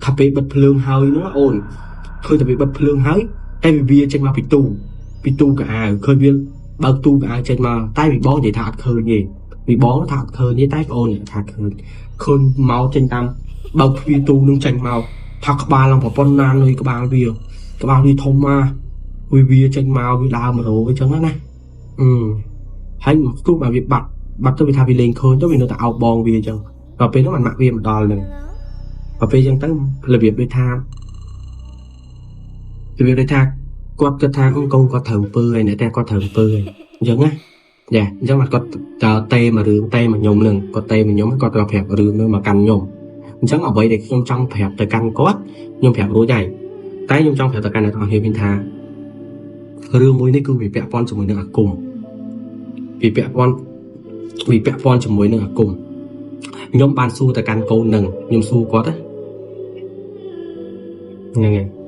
ថាពេលបិទភ្លើងហើយហ្នឹងអូនឃើញតែវាបិទភ្លើងហើយតែវាចេញមកពីទូពីទូកៅអៅឃើញវាបើកទូកៅអៅចេញមកតែវិបងនិយាយថាអត់ឃើញទេវិបងថាអត់ឃើញទេតែប្អូនថាឃើញឃើញមកចេញតាមបើកទ្វារទូនឹងចេញមកថាក្បាលឡើងប្រពន្ធណានុយក្បាលវាក្បាលវាធំមកវាចេញមកវាដើរមករោអញ្ចឹងណាអឺហើយទូមកវាបាត់បាត់ទៅវាថាវាលេងឃើញទៅវានៅតែអោបបងវាអញ្ចឹងដល់ពេលហ្នឹងបានម៉ាក់វាមកដល់ហ្នឹងដល់ពេលអញ្ចឹងទៅរបៀបដូចថារបៀបដូចថាគាត់គិតថាកូនគាត់ត្រូវអំពើហើយអ្នកតែគាត់ត្រូវអំពើហើយអញ្ចឹងណាយ៉ាអញ្ចឹងគាត់តើតេមករឿងតេមកខ្ញុំនឹងគាត់តេមកខ្ញុំគាត់ក៏ប្រាប់រឿងនឹងមកកាន់ខ្ញុំអញ្ចឹងអ្វីដែលខ្ញុំចង់ប្រាប់ទៅកាន់គាត់ខ្ញុំប្រាប់រួចហើយតែខ្ញុំចង់ប្រាប់ទៅកាន់អ្នកទាំងអស់គ្នាវិញថារឿងមួយនេះគឺវាពាក់ព័ន្ធជាមួយនឹងអាគមវាពាក់ព័ន្ធវាពាក់ព័ន្ធជាមួយនឹងអាគមខ្ញុំបានសួរទៅកាន់កូននឹងខ្ញុំសួរគាត់ណាហ្នឹងហើយ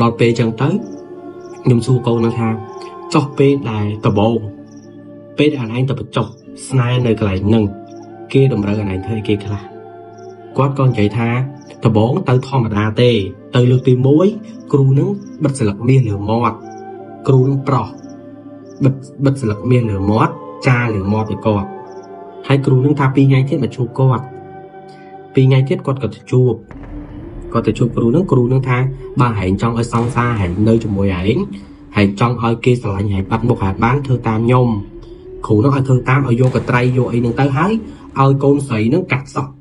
ដល់ពេលចឹងទៅខ្ញុំសួរកូននឹងថាចុះពេលដែលដបងពេលដែលអនឯងទៅបញ្ចុះស្នេហ៍នៅកន្លែងហ្នឹងគេតម្រូវអនឯងធ្វើអីគេខ្លះគាត់ក៏និយាយថាដបងទៅធម្មតាទេទៅលើកទី1គ្រូនឹងបិទស្លឹកមាសលើមាត់គ្រូនឹងប្រោះបិទស្លឹកមាសលើមាត់ចាលើមាត់ឲ្យគាត់ហើយគ្រូនឹងថា2ថ្ងៃទៀតមកជួបគាត់2ថ្ងៃទៀតគាត់ក៏ទៅជួបគាត់ទៅជួបគ្រូនឹងគ្រូនឹងថាបើហែងចង់ឲ្យសង្សារហែងនៅជាមួយហែងហែងចង់ឲ្យគេស្រឡាញ់ហែងបាត់មុខហែងបានធ្វើតាមខ្ញុំគ្រូនឹងឲ្យធ្វើតាមឲ្យយកកត្រៃយកអីនឹងទៅហើយឲ្យកូនស្រីនឹងកាត់សក់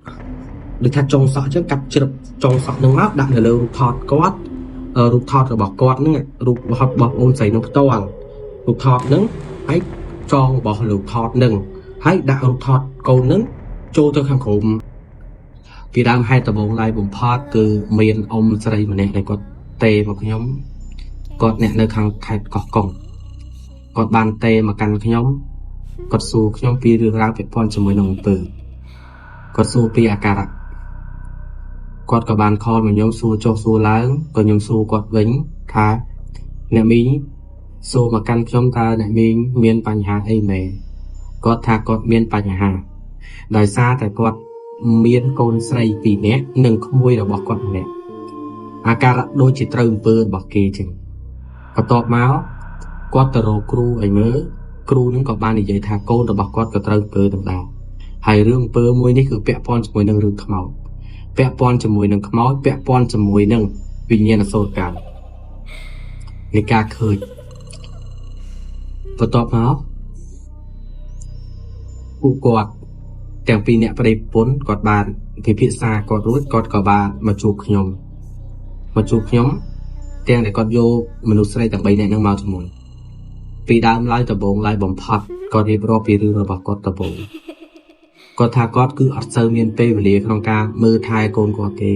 ដូចថាចុងសក់អញ្ចឹងកាត់ជ្រឹបចុងសក់នឹងមកដាក់នៅលើរូបថតគាត់រូបថតរបស់គាត់ហ្នឹងរូបថតរបស់អូនស្រីនឹងផ្ទាល់រូបថតហ្នឹងហើយចងរបស់រូបថតហ្នឹងហើយដាក់រូបថតកូនហ្នឹងចូលទៅខាងក្រោមពីដើមហេតុដំបូងឡើយបំផុតគឺមានអ៊ំស្រីម្នាក់ដែលគាត់តេមកខ្ញុំគាត់អ្នកនៅខាងខេត្តកោះកុងគាត់បានតេមកកាន់ខ្ញុំគាត់សួរខ្ញុំពីរឿងរ៉ាវពាក់ព័ន្ធជាមួយនឹងអំពើគាត់សួរពីអាការៈគាត់ក៏បានខលមកខ្ញុំសួរចុះសួរឡើងក៏ខ្ញុំសួរគាត់វិញថាអ្នកមីងសួរមកកាន់ខ្ញុំតើអ្នកមីងមានបញ្ហាអីមែនគាត់ថាគាត់មានបញ្ហាដោយសារតែគាត់មានកូនស្រី2នាក់និងក្មួយរបស់គាត់ម្នាក់អាការៈដូចជាត្រូវអំពើរបស់គេចឹងបន្ទាប់មកគាត់ទៅរកគ្រូឲ្យមើលគ្រូនឹងក៏បាននិយាយថាកូនរបស់គាត់ក៏ត្រូវអំពើទាំងដែរហើយរឿងអំពើមួយនេះគឺពាក់ព័ន្ធជាមួយនឹងរឿងខ្មោចពាក់ព័ន្ធជាមួយនឹងខ្មោចពាក់ព័ន្ធជាមួយនឹងវិញ្ញាណអសូរកម្មនៃការឃើញបន្ទាប់មកពួកគាត់ទាំងពីរអ្នកប្តីប្រពន្ធគាត់បានពិភាក្សាគាត់រួចគាត់ក៏បានមកជួបខ្ញុំទាំងដែលគាត់យកមនុស្សស្រីទាំង3នាក់នឹងមកជាមួយពីដើមឡើយដំបូងឡើយបំផុតគាត់រៀបរាប់ពីរឿងរបស់គាត់ដំបូងគាត់ថាគាត់គឺអត់សូវមានពេលវេលាក្នុងការមើលថែកូនគាត់ទេ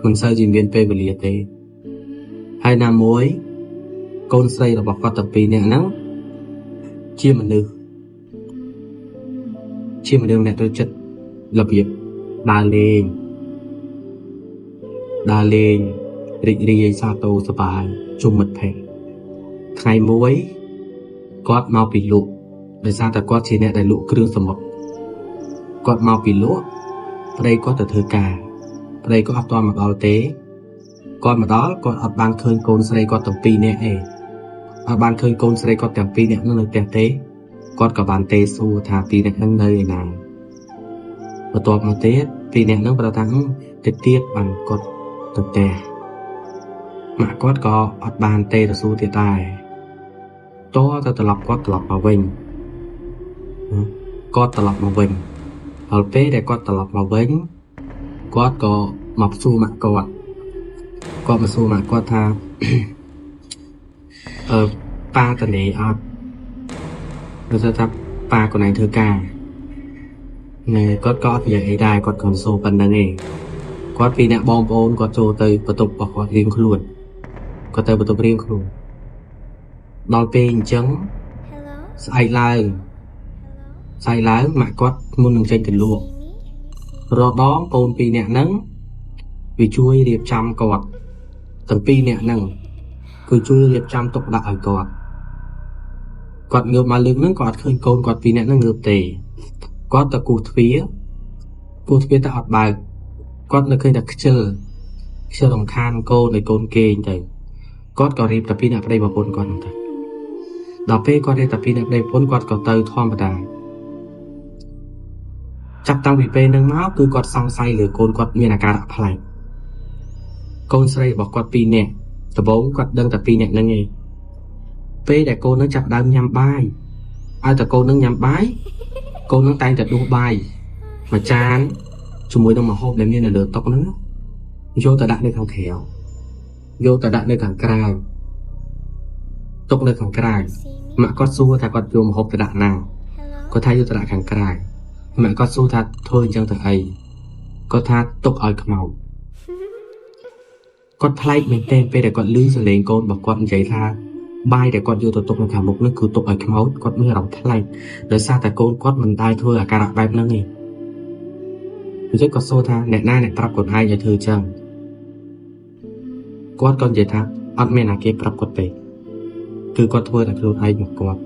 មិនសូវជាមានពេលវេលាទេហើយណាមួយកូនស្រីរបស់គាត់ទាំងពីរនាក់ហ្នឹងជាមនុស្សម្នាក់ចូលចិត្តរបៀបដើរលេងរីករាយសាទរសប្បាយជុំមិត្តភក្តិថ្ងៃមួយគាត់មកពីលក់ដោយសារតែគាត់ជាអ្នកដែលលក់គ្រឿងសមុទ្រគាត់មកពីលក់ប្តីគាត់ទៅធ្វើការប្តីគាត់អត់ទាន់មកដល់ទេគាត់មកដល់គាត់អត់បានឃើញកូនស្រីគាត់ទាំងពីរនាក់ទេអត់បានឃើញកូនស្រីគាត់ទាំងពីរនាក់នៅផ្ទះទេគាត់ក៏បានទេសួរថាពីរនាក់ហ្នឹងនៅឯណាបន្ទាប់មកទៀតពីរនាក់ហ្នឹងប្រាប់ថាតិចទៀតបានគាត់ទៅផ្ទះម៉ាក់គាត់ក៏អត់បានទេទៅសួរទៀតដែរតទៅត្រឡប់គាត់ត្រឡប់មកវិញគាត់ត្រឡប់មកវិញដល់ពេលដែលគាត់ត្រឡប់មកវិញគាត់ក៏មកសួរម៉ាក់គាត់គាត់មកសួរម៉ាក់គាត់ថាប៉ាតនេអត់គាត់ថាប៉ាកូនឯងធ្វើការណែគាត់ក៏អត់និយាយអីដែរគាត់ក៏សួរប៉ុណ្្នឹងឯងគាត់ពីអ្នកបងប្អូនគាត់ចូលទៅបន្ទប់របស់គាត់រៀងខ្លួនគាត់ទៅបន្ទប់រៀងខ្លួនដល់ពេលអញ្ចឹងស្អែកឡើងម៉ាក់គាត់មុននឹងចេញទៅលក់រដងកូនពីរនាក់ហ្នឹងវាជួយរៀបចំគាត់ទាំងពីរនាក់ហ្នឹងគឺជួយរៀបចំទុកដាក់ឲ្យគាត់គាត់ងើបមកលើកហ្នឹងក៏អត់ឃើញកូនគាត់ពីរនាក់ហ្នឹងងើបទេ គាត់ទៅគោះទ្វារគោះទ្វារតែអត់បើកគាត់នៅឃើញតែខ្ជិលខ្ជិលរំខានកូនឲ្យកូនគេងទៅគាត់ក៏រៀបតែពីអ្នកប្តីប្រពន្ធគាត់ហ្នឹងទៅដល់ពេលគាត់រៀបតែពីអ្នកប្តីប្រពន្ធគាត់ក៏ទៅធម្មតាចាប់តាំងពីពេលហ្នឹងមកគឺគាត់សង្ស័យលើកូនគាត់មានអាការៈប្លែកកូនស្រីរបស់គាត់2នាក់ដំបូងគាត់ដឹងតែ2នាក់ហ្នឹងឯងពេលដែលកូននឹងចាប់ដើមញ៉ាំបាយឲ្យតែកូននឹងញ៉ាំបាយកូននឹងតែងតែដួសបាយមួយចានជាមួយនឹងម្ហូបដែលមាននៅលើតុហ្នឹងយកទៅដាក់នៅខាងក្រៅយកទៅដាក់នៅខាងក្រៅទុកនៅខាងក្រៅម៉ាក់គាត់សួរថាគាត់យកម្ហូបទៅដាក់ណាគាត់ថាយកទៅដាក់ខាងក្រៅម៉ាក់គាត់សួរថាធ្វើអញ្ចឹងទៅអីគាត់ថាទុកឲ្យខ្មោចគាត់ប្លែកមែនទែនពេលដែលគាត់ឮសំឡេងកូនរបស់គាត់និយាយថាបាយដែលគាត់យកទៅទុកនៅខាងមុខនោះគឺទុកឲ្យខ្មោចគាត់មានអារម្មណ៍ប្លែកដោយសារតែកូនគាត់មិនដែលធ្វើអាការៈបែបហ្នឹងទេអញ្ចឹងគាត់សួរថាអ្នកណាអ្នកប្រាប់គាត់ឯងឲ្យធ្វើអញ្ចឹងគាត់ក៏និយាយថាអត់មានណាគេប្រាប់គាត់ទេគឺគាត់ធ្វើតែខ្លួនឯងមកគាត់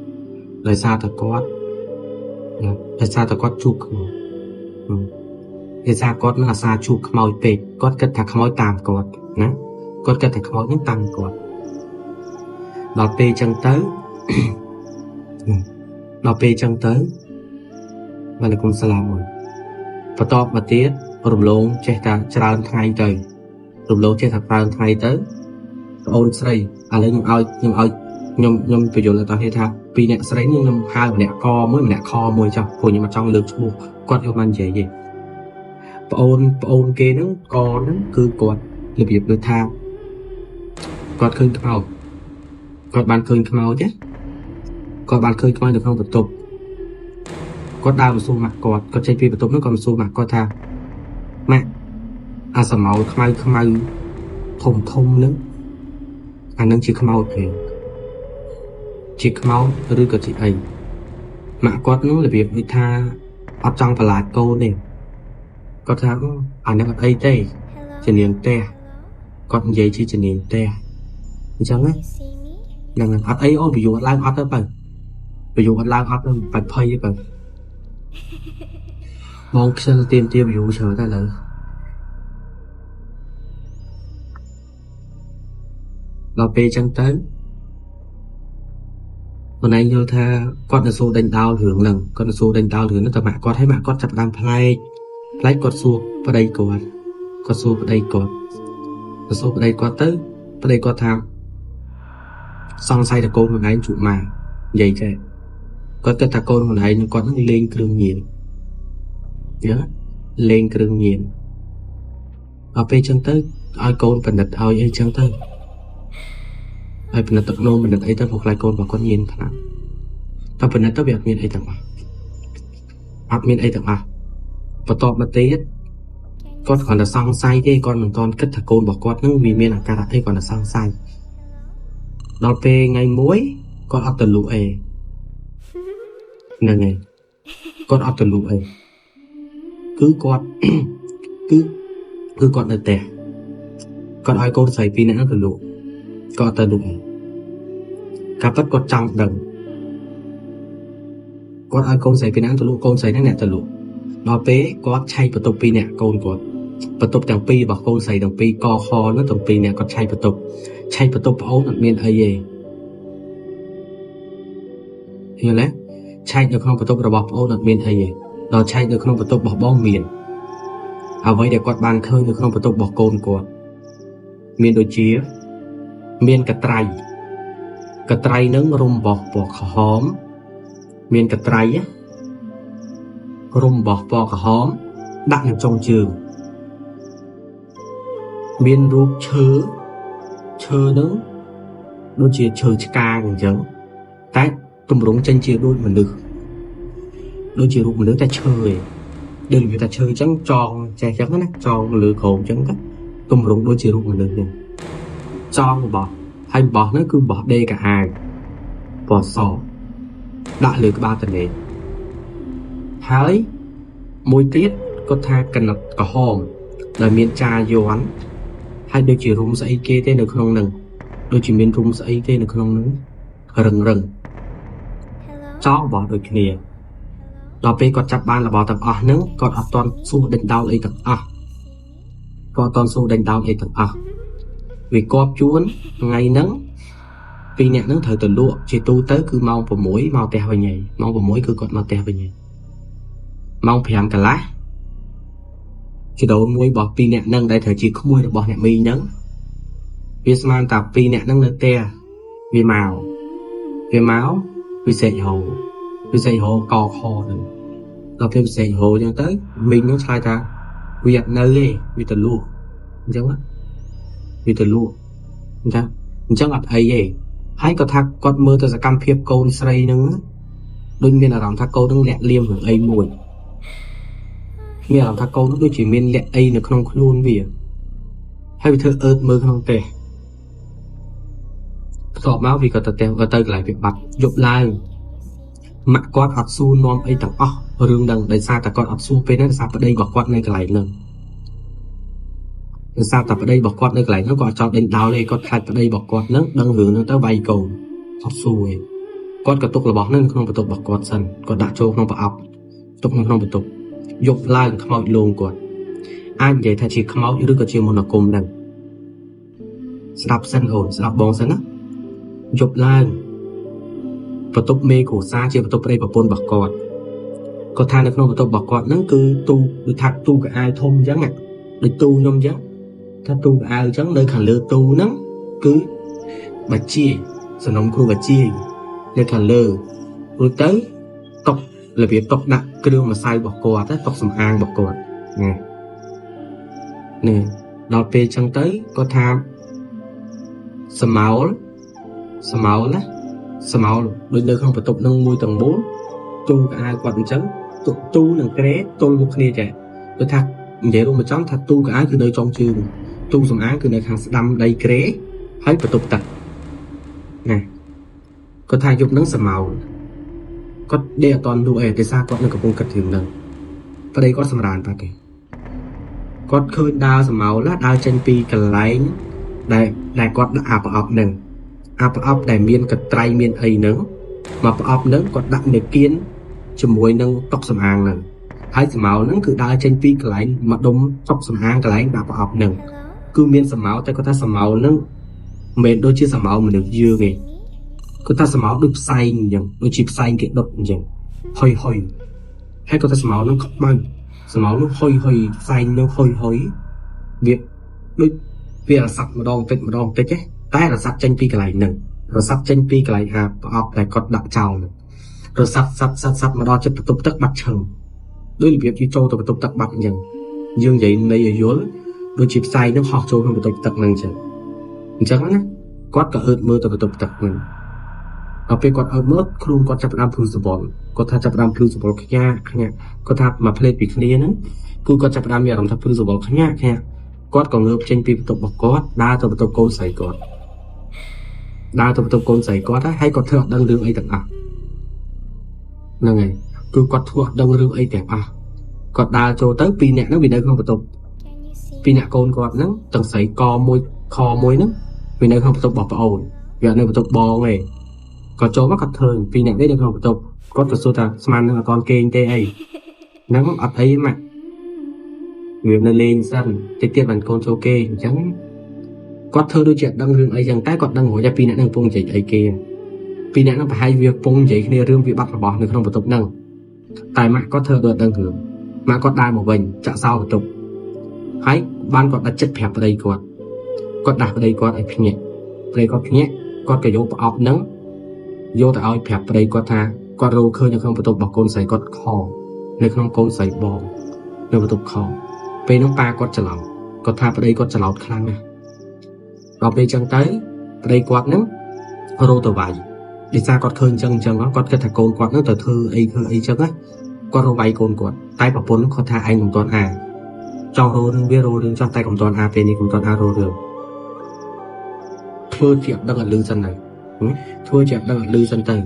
ដោយសារតែគាត់ដោយសារតែគាត់ជួបខ្មោចដោយសារគាត់នឹងអាសាជួបខ្មោចពេកគាត់គិតថាខ្មោចតាមគាត់ណាគាត់គិតថាខ្មោចនឹងតាមគាត់ដល់ពេលចឹងទៅដល់ពេលចឹងទៅវ៉ាឡៃគុំសាឡាមមួយបន្តមកទៀតរំលងចេះតែច្រើនថ្ងៃទៅរំលងចេះតែច្រើនថ្ងៃទៅប្អូនស្រីឥឡូវខ្ញុំឲ្យខ្ញុំបញ្យល់ដល់អ្នកថាពីរអ្នកស្រីនេះខ្ញុំហៅម្នាក់កមួយម្នាក់ខមួយចុះព្រោះខ្ញុំអត់ចង់លើកឈ្មោះគាត់យកមកនិយាយទេប្អូនគេហ្នឹងកហ្នឹងគឺគាត់របៀបដូចថាគាត់ឃើញខ្មោចគាត់បានឃើញខ្មោចទេគាត់បានឃើញខ្មោចនៅក្នុងបន្ទប់គាត់ដើរមកសួរម៉ាក់គាត់គាត់ចេញពីបន្ទប់នោះគាត់មកសួរម៉ាក់គាត់ថាម៉ាក់អាសមោលខ្មៅខ្មៅធំធំហ្នឹងអានឹងជាខ្មោចទេជាខ្មោចឬក៏ជាអីម៉ាក់គាត់នោះរបៀបដូចថាអត់ចង់ប្រឡាចកូនទេគាត់ថាអានឹងអត់អីទេជានាងផ្ទះគាត់និយាយជានាងផ្ទះអញ្ចឹងណាហ្នឹងអត់អីអូនប្រយោជន៍ឡើងអត់ទៅបើប្រយោជន៍អត់ឡើងអត់ទៅបាច់ភ័យទេបើបងខ្ជិលទៀមទា view ច្រើនតែឥឡូវដល់ពេលចឹងទៅបងឯងយល់ថាគាត់នៅសួរដេញដោលរឿងហ្នឹងគាត់នៅសួរដេញដោលរឿងហ្នឹងតែម៉ាក់គាត់ឲ្យម៉ាក់គាត់ចាប់ដើមប្លែកប្លែកគាត់សួរប្តីគាត់គាត់សួរប្តីគាត់គាត់សួរប្តីគាត់ទៅប្តីគាត់ថាសង្ស័យតែកូនខ្លួនឯងជួបម៉ានិយាយចេះគាត់គិតថាកូនខ្លួនឯងនឹងគាត់នឹងលេងគ្រឿងញៀនយល់លេងគ្រឿងញៀនដល់ពេលចឹងទៅឲ្យកូនពិនិត្យឲ្យអីចឹងទៅឲ្យពិនិត្យទឹកនោមពិនិត្យអីទៅព្រោះខ្លាចកូនរបស់គាត់ញៀនខ្លាំងតែពិនិត្យទៅវាអត់មានអីទាំងអស់អត់មានអីទាំងអស់បន្ទាប់មកទៀតគាត់គ្រាន់តែសង្ស័យទេគាត់មិនទាន់គិតថាកូនរបស់គាត់នឹងវាមានអាការៈអីគាត់តែសង្ស័យដល់ពេលថ្ងៃមួយគាត់អត់ទៅលក់អីហ្នឹងហើយគាត់អត់ទៅលក់អីគឺគាត់គឺគាត់នៅផ្ទះគាត់ឲ្យកូនស្រីពីរនាក់ហ្នឹងទៅលក់គាត់ទៅលក់កាពិតគាត់ចង់ដឹងគាត់ឲ្យកូនស្រីពីរនាក់ទៅលក់កូនស្រីហ្នឹងអ្នកទៅលក់ដល់ពេលគាត់ឆែកបន្ទប់ពីរនាក់កូនគាត់បន្ទប់ទាំងពីររបស់កូនស្រីទាំងពីរកខហ្នឹងទាំងពីរនាក់គាត់ឆែកបន្ទប់ឆែកបន្ទប់ប្អូនអត់មានអីទេយល់ទេឆែកនៅក្នុងបន្ទប់របស់ប្អូនអត់មានអីទេដល់ឆែកនៅក្នុងបន្ទប់របស់បងមានអ្វីដែលគាត់បានឃើញនៅក្នុងបន្ទប់របស់កូនគាត់មានដូចជាមានកត្រៃកត្រៃនឹងរុំបោះពណ៌ក្រហមមានកត្រៃរុំបោះពណ៌ក្រហមដាក់នៅចុងជើងមានរូបឈើឈើនឹងដូចជាឈើឆ្កាងអញ្ចឹងតែទម្រង់ចេញជាដូចមនុស្សដូចជារូបមនុស្សតែឈើឯងដូចរបៀបថាឈើអញ្ចឹងចងចេះអញ្ចឹងណាចងលើក្រោមអញ្ចឹងទៅទម្រង់ដូចជារូបមនុស្សអញ្ចឹងចងបោះហើយបោះហ្នឹងគឺបោះដេកអាវពណ៌សដាក់លើក្បាលតនេហើយមួយទៀតគាត់ថាកណិតក្រហមដែលមានចាយ័ន្តហើយដូចជារុំស្អីគេទេនៅក្នុងហ្នឹងដូចជាមានរុំស្អីទេនៅក្នុងហ្នឹងរឹងរឹងចងបោះដូចគ្នា ដល់ពេលគាត់ចាប់បានរបស់ទាំងអស់ហ្នឹងគាត់អត់ទាន់សួរដេញដោលអីទាំងអស់គាត់អត់ទាន់សួរដេញដោលអីទាំងអស់វាគប់ជួនថ្ងៃហ្នឹងពីរអ្នកហ្នឹងត្រូវទៅលក់ជាទូទៅគឺម៉ោង6មកផ្ទះវិញហើយម៉ោង6គឺគាត់មកផ្ទះវិញហើយម៉ោង5កន្លះជីដូនមួយរបស់ពីរអ្នកហ្នឹងដែលត្រូវជាក្មួយរបស់អ្នកមីងហ្នឹងវាស្មានតែពីរអ្នកហ្នឹងនៅផ្ទះវាមកវាមកវាសេកហូវាសេកហូកខហ្នឹងដល់ពេលវាសេកហូអញ្ចឹងទៅមីងហ្នឹងឆ្លើយថាវាអត់នៅទេវាទៅលក់អញ្ចឹងវាទៅលក់អញ្ចឹងអញ្ចឹងអត់អីទេហើយគាត់ថាគាត់មើលទៅសកម្មភាពកូនស្រីហ្នឹងដូចមានអារម្មណ៍ថាកូនហ្នឹងលាក់លៀមរឿងអីមួយមានអារម្មណ៍ថាកូនហ្នឹងដូចជាមានលាក់អីនៅក្នុងខ្លួនវាហើយវាធ្វើអឺតមើលក្នុងផ្ទះបន្ទាប់មកវាក៏ទៅផ្ទះក៏ទៅកន្លែងវាបាត់យប់ឡើងម៉ាក់គាត់អត់សួរនាំអីទាំងអស់រឿងហ្នឹងដោយសារតែគាត់អត់សួរពេលហ្នឹងដោយសារប្តីរបស់គាត់នៅកន្លែងហ្នឹងដោយសារតែប្តីរបស់គាត់នៅកន្លែងហ្នឹងគាត់អត់ចង់ដេញដោលទេគាត់ខ្លាចប្តីរបស់គាត់ហ្នឹងដឹងរឿងហ្នឹងទៅវាយកូនអត់សួរទេគាត់ក៏ទុករបស់ហ្នឹងក្នុងបន្ទប់របស់គាត់សិនគាត់ដាក់ចូលក្នុងប្រអប់ទុកនៅក្នុងបន្ទប់យប់ឡើងខ្មោចលងគាត់អាចនិយាយថាជាខ្មោចឬក៏ជាមន្តអាគមហ្នឹងស្ដាប់សិនអូនស្ដាប់បងសិនណាយប់ឡើងបន្ទប់មេគ្រួសារជាបន្ទប់ប្តីប្រពន្ធរបស់គាត់គាត់ថានៅក្នុងបន្ទប់របស់គាត់ហ្នឹងគឺទូដូចថាទូកៅអៅធំអញ្ចឹងដូចទូខ្ញុំអញ្ចឹងថាទូកៅអៅអញ្ចឹងនៅខាងលើទូហ្នឹងគឺបាជាសំណុំគ្រូបាជានៅខាងលើរួចទៅតុករបៀបតុកដាក់គ្រឿងម្សៅរបស់គាត់តុកសម្អាងរបស់គាត់ណានេះដល់ពេលអញ្ចឹងទៅគាត់ថាសមោលសមោលណាសមោលដូចនៅក្នុងបន្ទប់នឹងមួយទាំងមូលទូកៅអៅគាត់អញ្ចឹងទូនឹងគ្រែទល់មុខគ្នាចេះដូចថានិយាយរួមបញ្ចំថាទូកៅអៅគឺនៅចុងជើងទូសម្អាងគឺនៅខាងស្ដាំដីគ្រែហើយបន្ទប់ទឹកណាគាត់ថាយប់នឹងសមោលគាត់ដេកអត់ទាន់លក់អីដោយសារគាត់នៅកំពុងគិតរឿងហ្នឹងប្តីគាត់សម្រានបាត់ទេគាត់ឃើញដើរសមោលណាដើរចេញពីកន្លែងដែលគាត់ដាក់អាប្រអប់ហ្នឹងអាប្រអប់ដែលមានកត្រៃមានអីហ្នឹងមកប្រអប់ហ្នឹងគាត់ដាក់នៅគៀនជាមួយនឹងតុកសម្អាងហ្នឹងហើយសមោលហ្នឹងគឺដើរចេញពីកន្លែងមកដុំតុកសម្អាងកន្លែងដាក់ប្រអប់ហ្នឹងគឺមានសមោលតែគាត់ថាសមោលហ្នឹងមិនមែនដូចជាសមោលមនុស្សយើងទេគាត់ថាសមោលដូចផ្សែងអញ្ចឹងដូចជាផ្សែងគេដុតអញ្ចឹងហុយហុយហើយគាត់ថាសមោលហ្នឹងខ្មៅសមោលនោះហុយហុយផ្សែងនោះហុយហុយវាដូចវារសាត់ម្ដងតិចម្ដងតិចទេតែរសាត់ចេញពីកន្លែងហ្នឹងរសាត់ចេញពីកន្លែងអាប្រអប់ដែលគាត់ដាក់ចោលហ្នឹងរសាត់សាត់សាត់សាត់មកដល់ចិត្តបន្ទប់ទឹកបាត់ឈឹងដូចរបៀបជាចូលទៅបន្ទប់ទឹកបាត់អញ្ចឹងយើងនិយាយនៃឲ្យយល់ដូចជាផ្សែងហ្នឹងហោះចូលក្នុងបន្ទប់ទឹកហ្នឹងអញ្ចឹងអញ្ចឹងណាគាត់ក៏អើតមើលទៅបន្ទប់ទឹកហ្នឹងដល់ពេលគាត់អើតមើលខ្លួនគាត់ចាប់ផ្ដើមភ្លឺសបល់គាត់ថាចាប់ផ្ដើមភ្លឺសបល់ខ្ញាក់ខ្ញាក់គាត់ថាមួយផ្លេតពីគ្នាហ្នឹងគឺគាត់ចាប់ផ្ដើមមានអារម្មណ៍ថាភ្លឺសបល់ខ្ញាក់ខ្ញាក់គាត់ក៏ងើបចេញពីបន្ទប់របស់គាត់ដើរទៅបន្ទប់កូនស្រីគាត់ដើរទៅបន្ទប់កូនស្រីគាត់ហើយគាត់ធ្វើអត់ដឹងរឿងអីទាំងអស់ហ្នឹងហើយគឺគាត់ធ្វើអត់ដឹងរឿងអីទាំងអស់គាត់ដើរចូលទៅពីរអ្នកហ្នឹងវានៅក្នុងបន្ទប់ពីរអ្នកកូនគាត់ហ្នឹងទាំងស្រីកមួយខមួយហ្នឹងវានៅក្នុងបន្ទប់របស់ប្អូនវាអត់នៅបន្ទប់បងទេគាត់ចូលមកគាត់ឃើញពីរអ្នកនេះនៅក្នុងបន្ទប់គាត់ក៏សួរថាស្មាននឹងអត់ទាន់គេងទេអីហ្នឹងអត់អីម៉ាក់វានៅលេងសិនតិចទៀតបានកូនចូលគេអញ្ចឹងគាត់ធ្វើដូចជាដឹងរឿងអីចឹងតែគាត់ដឹងរួចតែពីរអ្នកហ្នឹងកំពុងនិយាយអីគេពីរអ្នកហ្នឹងប្រហែលវាកំពុងនិយាយគ្នារឿងវាបាត់របស់នៅក្នុងបន្ទប់ហ្នឹងតែម៉ាក់គាត់ធ្វើដូចដឹងរឿងម៉ាក់គាត់ដើរមកវិញចាក់សោបន្ទប់ហើយបានគាត់ដាក់ចិត្តប្រាប់ប្តីគាត់គាត់ដាស់ប្តីគាត់ឲ្យភ្ញាក់ប្តីគាត់ភ្ញាក់គាត់ក៏យកប្រអប់ហ្នឹងយកទៅឲ្យប្រាប់ប្តីគាត់ថាគាត់រកឃើញនៅក្នុងបន្ទប់របស់កូនស្រីគាត់ខនៅក្នុងកូនស្រីបងនៅបន្ទប់ខពេលនោះប៉ាគាត់ច្រឡំគាត់ថាប្តីគាត់ច្រឡោតខ្លាំងណាស់ដល់ពេលចឹងទៅប្តីគាត់ហ្នឹងរោទៅវាយដោយសារគាត់ឃើញចឹងចឹងគាត់គិតថាកូនគាត់ហ្នឹងទៅធ្វើអីធ្វើអីចឹងណាគាត់រកវាយកូនគាត់តែប្រពន្ធគាត់ថាឯងមិនទាន់អាចង់រោរឿងវារោរឿងចោះតែកុំទាន់អាពេលនេះកុំទាន់អារោរឿងធ្វើជាអត់ដឹងអត់លឺសិនទៅធ្វើជាអត់ដឹងអត់លឺសិនទៅ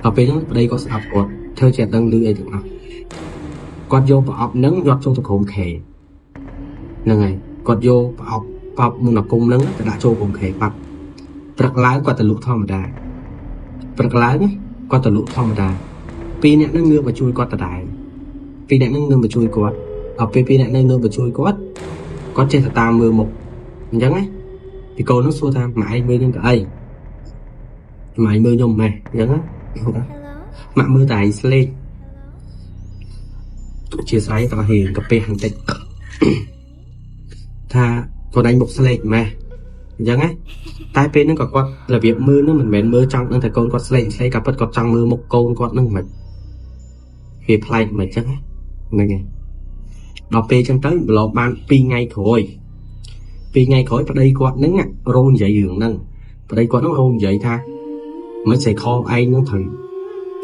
ដល់ពេលហ្នឹងប្តីគាត់ស្ដាប់គាត់ធ្វើជាអត់ដឹងលឺអីទាំងអស់គាត់យកប្រអប់ហ្នឹងយកចូលទៅក្រុមខេហ្នឹងហើយគាត់យកប្រអប់ប្រអប់មន្តអាគមហ្នឹងទៅដាក់ចូលក្រុមខេបាត់ព្រឹកឡើងគាត់ទៅលក់ធម្មតាព្រឹកឡើងគាត់ទៅលក់ធម្មតា ពីរអ្នកហ្នឹងងើបមកជួយគាត់ដដែលពីរអ្នកហ្នឹងងើបមកជួយគាត់ដល់ពេលពីរអ្នកហ្នឹងងើបមកជួយគាត់គាត់ចេះតែតាមមើលមុខអញ្ចឹងណាពីកូនហ្នឹងសួរថាម៉ែឯងមើលខ្ញុំទៅអីម៉ែឯងមើលខ្ញុំម៉េះអញ្ចឹងណាម៉ាក់មើលតែឯងស្លេកជាស្រ័យតោះហៀងកាពះបន្តិចថាខ្លួនឯងមុខស្លេកម៉េះអញ្ចឹងណាតែពេលហ្នឹងក៏គាត់របៀបមើលហ្នឹងមិនមែនមើលចង់ដឹងថាកូនគាត់ស្លេកស្លេកក៏ពិតគាត់ចង់មើលមុខកូនគាត់ហ្នឹងមិនវាប្លែកមិនអញ្ចឹងហ្នឹងឯងដល់ពេលអញ្ចឹងទៅប្រឡងបាន2ថ្ងៃក្រោយ2ថ្ងៃក្រោយប្តីគាត់ហ្នឹងរោនិយាយរឿងហ្នឹងប្តីគាត់ហ្នឹងរោនិយាយថាមិនស្អីខំឯងហ្នឹងត្រូវ